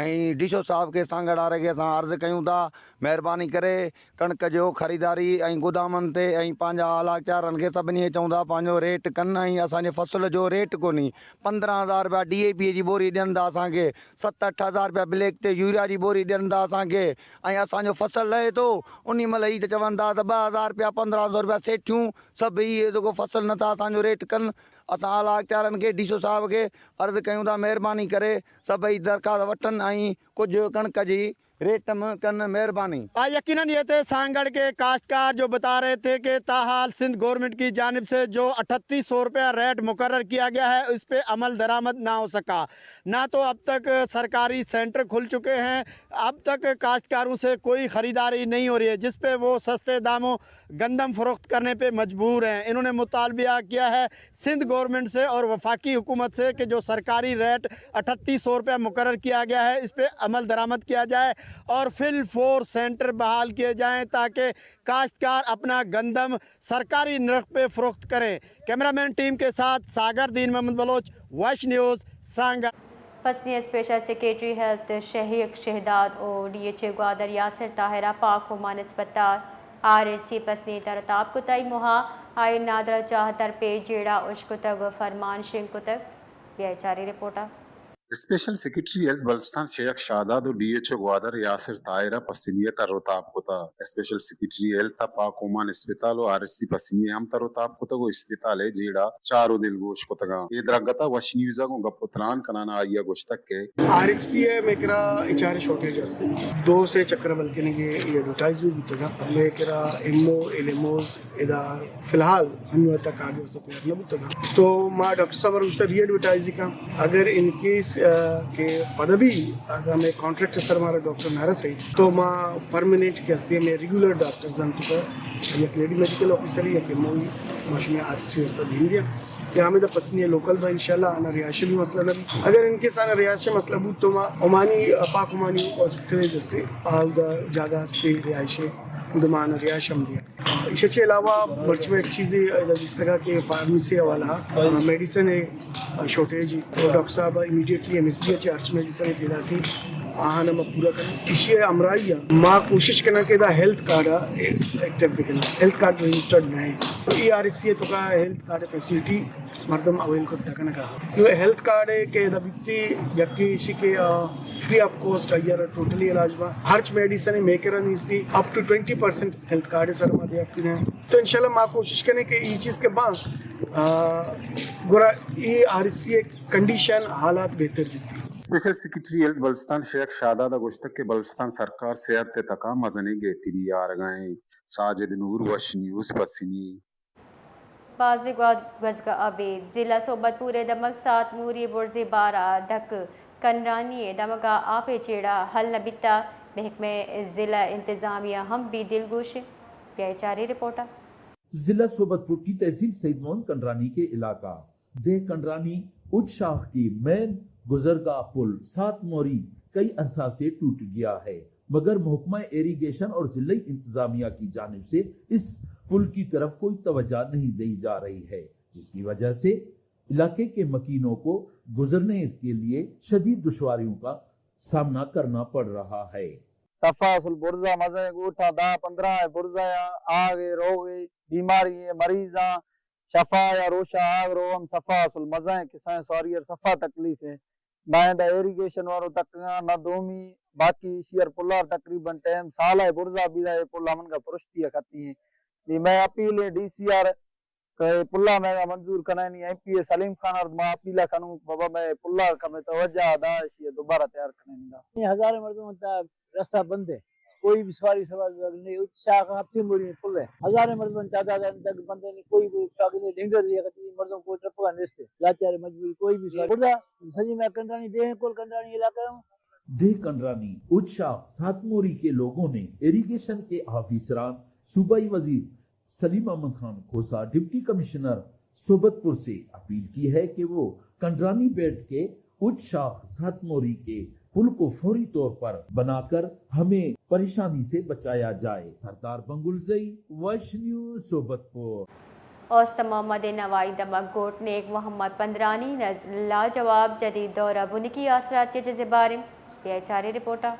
۽ ڊي سي او صاحب کي، سانگهڙ واري کي اسان عرض ڪيون ٿا، مهرباني ڪري ڪڻڪ جو خريداري ۽ گودامن تي ۽ پنهنجا اعليٰ اختيارن کي سڀني کي چئون ٿا، پنهنجو ريٽ ڪن ۽ اسان جي فصل جو ريٽ ڪونهي. پندرهن هزار رپيا ڊي اي پي جي ٻوري ڏين ٿا اسان کي، ست اٺ هزار رپيا بليڪ تي يوريا جي ٻوري ڏين ٿا اسان کي، ۽ اسان جو فصل لهي ٿو، انهي مهل ئي ته چون ٿا ته ٻه هزار رپيا، پندرهن سؤ رپيا سيٺيون، سڀ ئي اي جيڪو فصل نٿا اسان جو ريٽ ڪن. اسان اعليٰ اختيارن کي، ڊي سي او صاحب کي عرض ڪيون ٿا، مهرباني ڪري سڀئي درخواست وٺن ۽ ڪجهه ڪڻڪ جي ريٽ ۾ ڪن، مهرباني. آ، یقیناً یہ تھے سانگڑ کے کاشتکار جو بتا رہے تھے کہ تاحال سندھ گورنمنٹ کی جانب سے جو اٹھتیس سو روپیہ ریٹ مقرر کیا گیا ہے، اس پہ عمل درآمد نہ ہو سکا، نہ تو اب تک سرکاری سینٹر کھل چکے ہیں، اب تک کاشتکاروں سے کوئی خریداری نہیں ہو رہی ہے، جس پہ وہ سستے داموں گندم فروخت کرنے پہ مجبور ہیں۔ انہوں نے مطالبہ کیا ہے سندھ گورنمنٹ سے اور وفاقی حکومت سے کہ جو سرکاری ریٹ اٹھتیس سو روپیہ مقرر کیا گیا ہے، اس پہ عمل درآمد کیا جائے اور فل فور سینٹر بحال کیے جائیں تاکہ کاشتکار اپنا گندم سرکاری نرخ پہ فروخت کریں۔ کیمرہ مین ٹیم کے ساتھ ساگر دین محمد بلوچ، وش نیوز، سانگڑ۔ پسنی اسپیشل سیکرٹری ہیلتھ شہیق شہداد و ڈی ایچ اے گوادر یاسر طاہر ء پاک اومان اسپتال آر ایچ سی پسنی تر و تاب کتگ۔ مہا آئی نادرہ چاہ تر پہ جیڑہ اش کتگ و فرمان شنگ کتگ۔ بیا چاری رپورٹ ء۔ اسپیشل سیکرٹری ہیلتھ بلوچستان شیخ شہداد و ڈی ایچ او گوادر یاسر طاہر ء پسنی ء تر و تاب کتگ۔ اسپیشل سیکرٹری ہیلتھ ء پاک اومان اسپتال و آر ایچ سی پسنی ء ہم تر و تاب کتگ و اسپتال ء جیڑہ چار و دلگوش کتگاں۔ اے درگت ء وش نیوز ء گوں گپ و تران کنان ء آئی ء گوشتگ کہ آر ایچ سی ء مئے کرا ایچ آر ء شارٹیج است انت۔ دو سے چکر بلکن کہ اے ایڈورٹائز بھی بوتگا۔ مئے کرا M O, L M Os ادا فی الحال ہنو تک آگے تیار نہ بوتگاں۔ تو ما ڈاکٹر صاحب ء گوشتہ ری ایڈورٹائز کن، اگر ان کیس کہ پدا بھی اگر ہمیں کانٹریکٹ سر ہمارا ڈاکٹر نہ رسے تو ما پرماننٹ کہ ہستی ہمیں ریگولر ڈاکٹر زن تو کا، یک لیڈی میڈیکل آفیسر یا کہ موئی ماشمی آر سی واسطہ بھیج دیا کہ ہمیں دا پسنی لوکل با انشاءاللہ آنا رہائش بھی مسئلہ نہ بھی۔ اگر ان کے سانا رہائش مسئلہ بود تو ما عمانی، پاک عمانی ہاسپٹل جستے آل دا جاگہ ہستے رہائش، اود ما آنا رہائش ہم دیا۔ ایشی چہ علاوہ مرچی ما یک چیزے ادا دیستگا کہ فارمیسی حوالہ، آ، میڈیسن ءِ، آ، شارٹیج ءِ۔ تو ڈاکٹر صاحب امیڈیٹلی ایم ایس ڈی ءَ چہ ہرچ میڈیسن ءِ پیدا کی آہان ما پورا کناں۔ ایشی ءِ ہمراہی ءَ ما کوشش کناں کہ ادا ہیلتھ کارڈ ءَ ایکٹیو بکناں۔ ہیلتھ کارڈ رجسٹرڈ نہ ایں۔ ای آر ایس سی ءِ توکا ہیلتھ کارڈ فیسلٹی مردم اویل کت کنگا۔ یہ ہیلتھ کارڈ ہے کہ ادا بیتی یکی ایشی کہ، آ، فری آف کاسٹ آئی ءَ را ٹوٹلی علاج با۔ ہرچ میڈیسن میکر نیستی، up to twenty percent health card سر ما دریافت کنیں۔ تو انشاءاللہ ما کوشش کنیں کہ یہ چیز کے بعد، آ، گورا ای آر ایس سی ءِ کنڈیشن حالات بہتر بیتی۔ اسپیشل سیکرٹری ہیلتھ بلوچستان شیخ شاداد ءَ گوشتگ کہ بلوچستان سرکار صحت ءِ تکا مزنیں گہتری آرگا ایں۔ ساجد نور، وش نیوز، پسنی۔ بازیں گوات گوزگ ءَ ابید۔ ضلع صحبت پور ءِ دمگ سات موری برزی بار ءَ دھک کنرانی ءِ دمگ ءَ آپ ءِ جیڑہ حل نہ بیتگ۔ محکمہ ضلع انتظامیہ ہم بی دلگوش۔ بیا چاریں رپورٹ ءَ۔ ضلع صحبت پور کی تحصیل سید موہن کنرانی کے علاقہ دہ کنرانی اچ شاخ کی مین گزرگاہ پل سات موری کئی عرصہ سے ٹوٹ گیا ہے، مگر محکمہ ایریگیشن اور ضلعی انتظامیہ کی جانب سے اس پل کی طرف کوئی توجہ نہیں دی جا رہی ہے، جس کی وجہ سے علاقے کے مکینوں کو گزرنے کے لیے شدید دشواریوں کا سامنا کرنا پڑ رہا ہے۔ صفا اصل برزا مزن گوٹھاں دہ پندرہ برزا آگ، روغ، بیماری، مریضاں شفا یا روشا آگ رو ہم صفا اصل مزن کسائیں سواری اور صفا تکلیف ہے۔ نہ آئندہ ایریگیشن وارو تکگاں، نہ دومی، باقی ایشی ار پلار تقریباً ٹائم سال ہے برزا بیدا، یہ پل ہمن کا پرشتی ہے کھتی ہیں۔ نی میں اپیل ہے ڈی سی آر کہ پلا میں منظور کنائنی، ایم پی اے سلیم خان ارد ما اپیلا کنوں بابا میں پلا کمے توجہ دا، ایشی دوبارہ تیار کنائنی دا۔ یہ ہزاریں مردم تا رستہ بند ہے، کوئی بھی سواری سوار نہیں، اچ شاخ ہفتے موری پل ہے، ہزاریں مردم تعداد تک بند ہے، کوئی بھی شاخ نہیں، ڈینگر یہ کتی مردم کو ٹرپگا نیستے، لاچار مجبوری کوئی بھی سواری۔ بردا سجی میں کنڈرانی دہ کل کنڈرانی علاقہ ہوں۔ دہ کنڈرانی اچ شاخ سات موری کے لوگوں نے ایریگیشن کے آفیسران، صوبائی وزیر سلیم احمد خان کھوسہ، ڈپٹی کمشنر صحبت پور سے اپیل کی ہے کہ وہ کنڈرانی بیٹ کے اچ شاخ سات موری کے پل کو فوری طور پر بنا کر ہمیں پریشانی سے بچایا جائے۔ سردار بنگلزئی، وش نیوز، صحبت پور۔ اوست محمد نوائی دمگ گوٹ نیک محمد پندرانی نزد لاجواب جدید دور ء بنکی آسراتی ء جزے باریں۔ بیا چاریں رپورٹ ء۔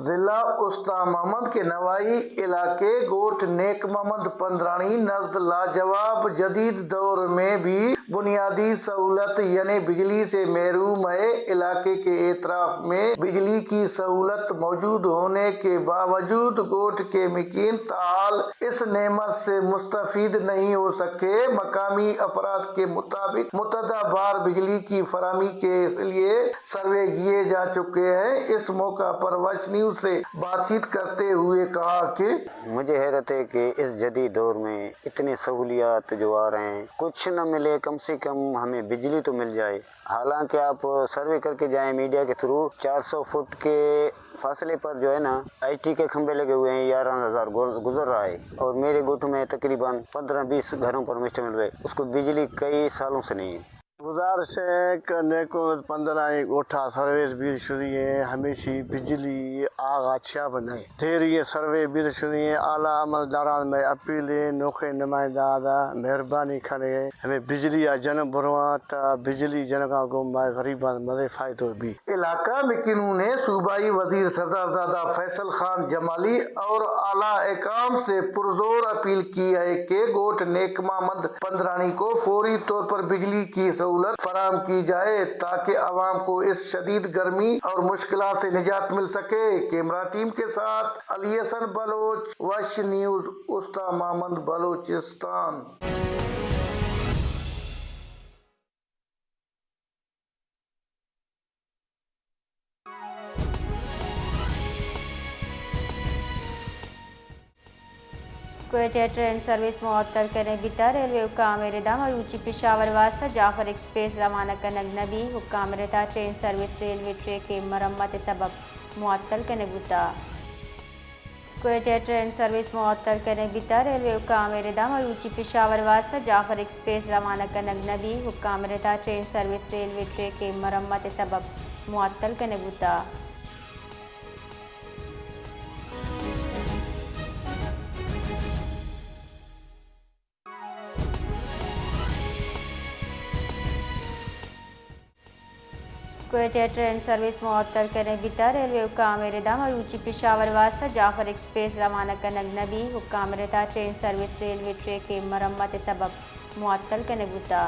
ضلع استا محمد کے نوائی علاقے گوٹ نیک محمد پندرانی نزد لاجواب جدید دور میں بھی بنیادی سہولت یعنی بجلی سے محروم ہے۔ علاقے کے اطراف میں بجلی کی سہولت موجود ہونے کے باوجود گوٹ کے مکین تاحال اس نعمت سے مستفید نہیں ہو سکے۔ مقامی افراد کے مطابق متعددہ بار بجلی کی فراہمی کے لیے سروے کیے جا چکے ہیں۔ اس موقع پر وش نیوز سے بات چیت کرتے ہوئے کہا کہ مجھے حیرت ہے کہ اس جدید دور میں اتنی سہولیات جو آ رہے ہیں، کچھ نہ ملے، کم سے کم ہمیں بجلی تو مل جائے۔ حالانکہ آپ سروے کر کے جائیں میڈیا کے تھرو، چار سو فٹ کے فاصلے پر جو ہے نا، آئی ٹی کے کھمبے لگے ہوئے ہیں، گیارہ ہزار گز-، گزر رہا ہے اور میرے گوٹھ میں تقریباً پندرہ بیس گھروں پر مشتمل ہے، اس کو بجلی کئی سالوں سے نہیں ہے۔ گزارش ہے کہ نیکو پندرہ گوٹھا سرویس بیر شدی ہیں، ہمیشی بجلی آغا چھیا بندے۔ تیری سروے بیر شدی ہیں، اعلیٰ عملداران میں اپیل ہے، نوخے نمائندہ آدا مہربانی کھنے، ہمیں بجلی آ جنم برواں تا بجلی جنگا گو مائے غریبان مزے فائدو بی۔ علاقہ مکینوں نے صوبائی وزیر سردار زادہ فیصل خان جمالی اور اعلیٰ حکام سے پرزور اپیل کی ہے کہ گوٹھ نیک محمد پندرانی کو فوری طور پر بجلی کی سہولت فراہم کی جائے تاکہ عوام کو اس شدید گرمی اور مشکلات سے نجات مل سکے۔ کیمرہ ٹیم کے ساتھ علی حسن بلوچ، وش نیوز، استا محمد بلوچستان۔ کوئٹہ ٹرین سروس معطل کنگ بیتہ، ریلوے حکام ءِ ردا مروچی پشاور واستہ جعفر ایکسپریس روانہ کنگ نہ بی، حکام ءِ ردا ٹرین سروس ریلوے ٹریک ءِ مرمت ءِ سبب معطل کنگ بوتہ۔ کوئٹہ ٹرین سروس معطل کنگ بیتہ، ریلوے حکام ءِ ردا مروچی پشاور واستہ جعفر ایکسپریس روانہ کنگ نہ بی، حکام ءِ ردا ٹرین سروس ریلوے ٹریک ءِ مرمت ءِ سبب معطل کنگ بوتہ۔ کوئٹہ ٹرین سروس معطل کنگ بیتہ، ریلوے حکام ءِ ردا مروچی پشاور واستہ جعفر ایکسپریس روانہ کنگ نہ بی، حکام ءِ ردا ٹرین سروس ریلوے ٹریک ءِ مرمت ءِ سبب معطل کنگ بوتہ۔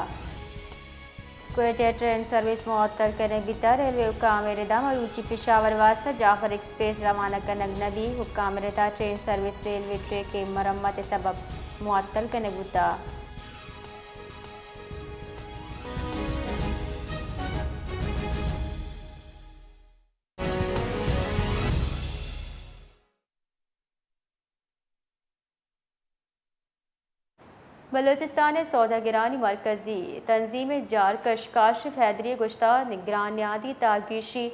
کوئٹہ ٹرین سروس معطل کنگ بیتہ، ریلوے حکام ءِ ردا مروچی پشاور واستہ جعفر ایکسپریس روانہ کنگ نہ بی، حکام ءِ ردا ٹرین سروس ریلوے ٹریک ءِ مرمت ءِ سبب معطل کنگ بوتہ۔ بلوچستان ءِ سوداگرانی مرکزی تنظیم ءِ جارکش کاشف حیدری ءَ گوشتہ، گران نیادی تہگیشی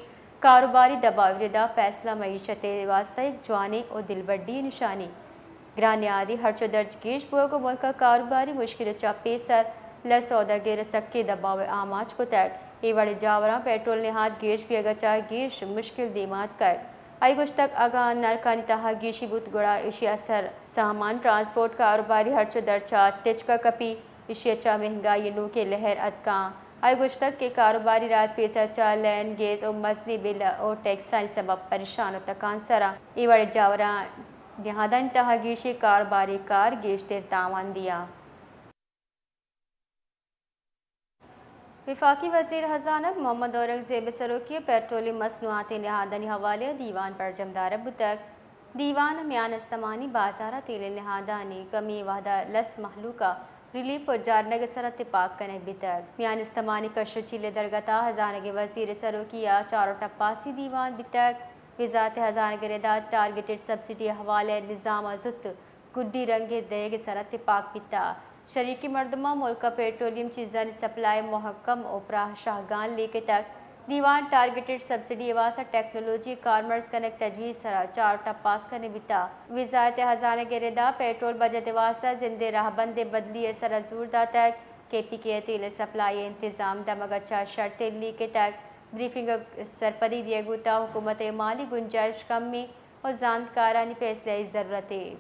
کاروباری دباؤ ءِ ردا فیصلہ معیشت ءِ واستہ یک جوانیں ءُ دلبڈی نشانی۔ گران نیادی ہرچ ءُ درچ گیش بوگ ءُ ملک ءَ کاروباری مشکل ءَ چہ پیسر لس سوداگر ءَ سکیں دباؤ ءِ آماچ کتگ۔ اے وڑیں جاوراں پیٹرول نہاد گیش بیگ ءَ چہ گیش مشکل دیم ءَ اتکگ۔ آئی ءَ گوشتگ، اگاں نرکانی تہا گیشی بوت، گڑا ایشی ءِ اثر سامان، ٹرانسپورٹ، کاروباری ہرچ ءُ درچ ءَ تچک ءَ کپی۔ ایشی ءَ چہ مہنگائی ءِ نوکیں لہر اتکاں۔ آئی ءَ گوشتگ کہ کاروباری رد پیسر چہ لین، گیس ءُ مزنیں بل ءُ ٹیکسانی سبب پریشان ءُ تکانسر اَنت۔ اے وڑیں جاوراں نہادانی تہا گیشی کاروباری کار گیشتر تاوان دیاں۔ وفاقی وزیر خزانگ محمد اورنگزیب ءِ سروکی ءَ پیٹرولیم مصنوعاتی نہادانی حوالہ ءَ دیوان برجم دارگ بوتگ۔ دیوان ءَ میان استمانی بازار ءَ تیل ءِ نہادانی کمی ءِ وہد ءَ لس مہلوک ءَ ریلیف پجارینگ ءِ سر ءَ تپاک کنگ بیتگ۔ میان استمانی کش ءُ چیل ءِ درگت ءَ خزانگ ءِ وزیر ءِ سروکی ءَ چار ءُ ٹپاسی دیوان بیتگ۔ وزارت خزانگ ءِ ردا ٹارگٹڈ سبسڈی ءِ حوالہ ءَ نظام ءَ زوت گڈی رنگے دئیگ ءِ سر ءَ تپاک بیتہ۔ شریکیں مردماں ملک ءَ پیٹرولیم چیزانی سپلائی ءِ مھکم ءُ پراہ شاہگان لیکتگ۔ دیوان ٹارگٹڈ سبسڈی ءِ واستہ ٹیکنالوجی ءِ کارمرز کنگ ءِ تجویز ءِ سر ءَ چار ٹپاس کنگ بیتہ۔ وزارت خزانگ ءِ ردا پیٹرول بجٹ ءِ واستہ زندیں رھبند ءِ بدلی ءِ سر ءَ زور داتگ۔ کے پی کے ءِ تیل ءِ سپلائی ءِ انتظام دمگ ءَ چہ شرتر لیکتگ۔ بریفنگ ءَ سرپدی دیگ بوتہ، حکومت ءِ مالی گنجائش کم ایں ءُ زانتکارانی پیسلہ ءِ ضرورت ایں۔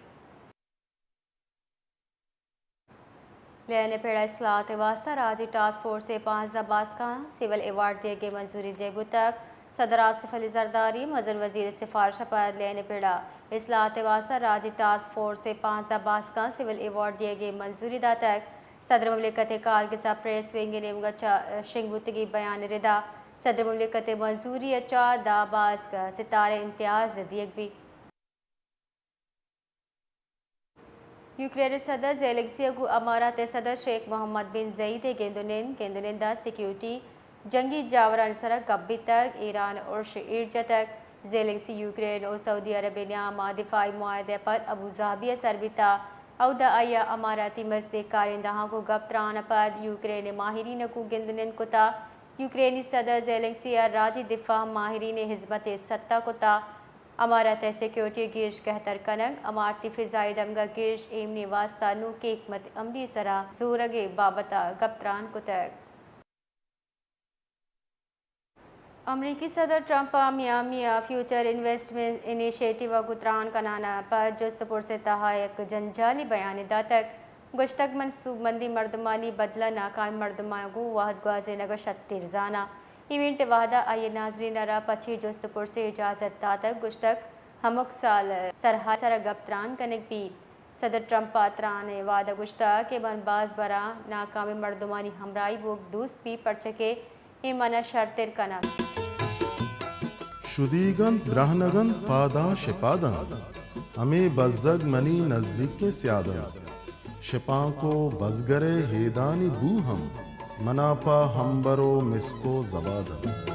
لین ءِ پڑ ءَ اصلاحات ءِ واستہ راجی ٹاسک فورس ءِ پانزدہ باسکاں سول ایوارڈ دیگ ءِ منظوری دیگ بوتگ۔ صدر آصف علی زرداری ءَ مزن وزیر ءِ سفارش ءَ پد لین ءِ پڑ ءَ اصلاحات ءِ واستہ راجی ٹاسک فورس ءِ پانزدہ باسکاں سول ایوارڈ دیگ ءِ منظوری داتگ۔ صدر مملکت ءِ کارگس ءَ پریس ونگ ءِ نیمگ ءَ چہ شنگ بوتگیں بیان ءِ ردا صدر مملکت ءِ منظوری ءَ چہ دہ باسک ستارہ امتیاز دیگ بیت۔ یوکرین ءِ صدر زیلنسکی ءَ گوں امارات ءِ صدر شیخ محمد بن زاید ءِ گند ءُ نند، گند ءُ نند ءَ سیکورٹی، جنگی جاورانی سر ءَ گپ بیتگ۔ ایران ءَ ارش ایر جتگ۔ زیلنسکی یوکرین ءُ سعودی عرب ءِ نیام ءَ دفاعی معاہدہ ءَ پد ابوظہبی ءَ سر بیتہ۔ اودا آئی ءَ اماراتی مزنیں کارندہاں گوں گپ تران ءَ پد یوکرین ءِ ماہرین ءَ گوں گند ءُ نند کتہ۔ یوکرینی صدر زیلنسکی ءَ راجی دفاع ءِ ماہرین ءِ ہزمت ءِ ستاہ کتہ۔ امارات ءِ سیکورٹی ءِ گیش گہتر کنگ، اماراتی فضائی دمگ ءَ گیش ایمنی ءِ واستہ نوکیں حکمت عملی ءِ سر ءَ زورگ ءِ بابت ءَ گپ تران کتگ۔ امریکی صدر ٹرمپ ءَ میامی ءَ فیوچر انویسٹمنٹ انیشیٹو ءَ گوں تران کنان ءَ پد جست ءُ پرس ءِ تہا یک جنجالی بیانے داتگ۔ گوشتگ، منصوبمندیں مردمانی بدل ءَ ناکامیں مردماں گوں وہد گوازینگ ءَ شرتر زاناں۔ ایونٹ ءِ وہد ءَ آئی ءَ ناظرین ءَ را پچیں جست ءُ پرسے ءِ اجازت داتگ۔ گوشتگ، ہمک سال سرحال ءِ سر ءَ گپ تران کنگ بیت۔ صدر ٹرمپ ءَ تران ءِ وہد ءَ گوشتگ کہ من باز براں ناکامیں مردمانی ہمراہی بوگ دوست بیت، پرچا کہ اے من ءَ شرتر کننت۔ شدیگ انت، برہنگ انت، پاداں شپاداں۔ ہمے بزگ منی نزیکیں سیاد انت۔ شپانک ءُ بزگر ءِ ہیدانی بو ہم منا پہ ہمبر ءُ مسک ءُ زباد انت۔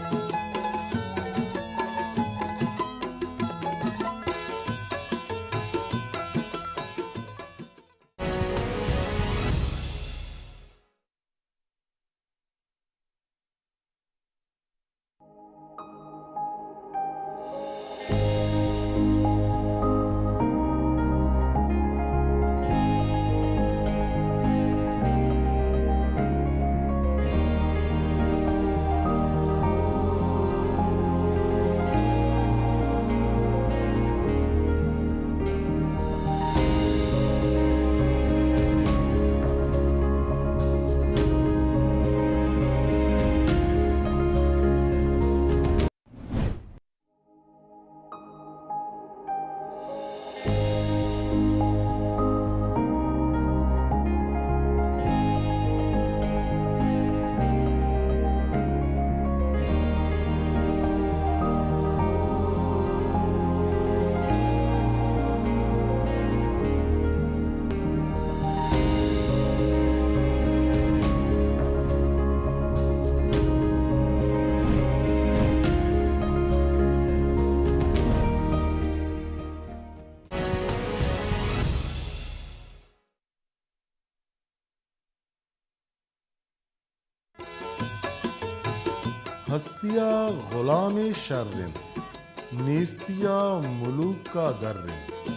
ہستی ءَ غلامے شر انت، نیستی ءَ ملوک ءَ در انت۔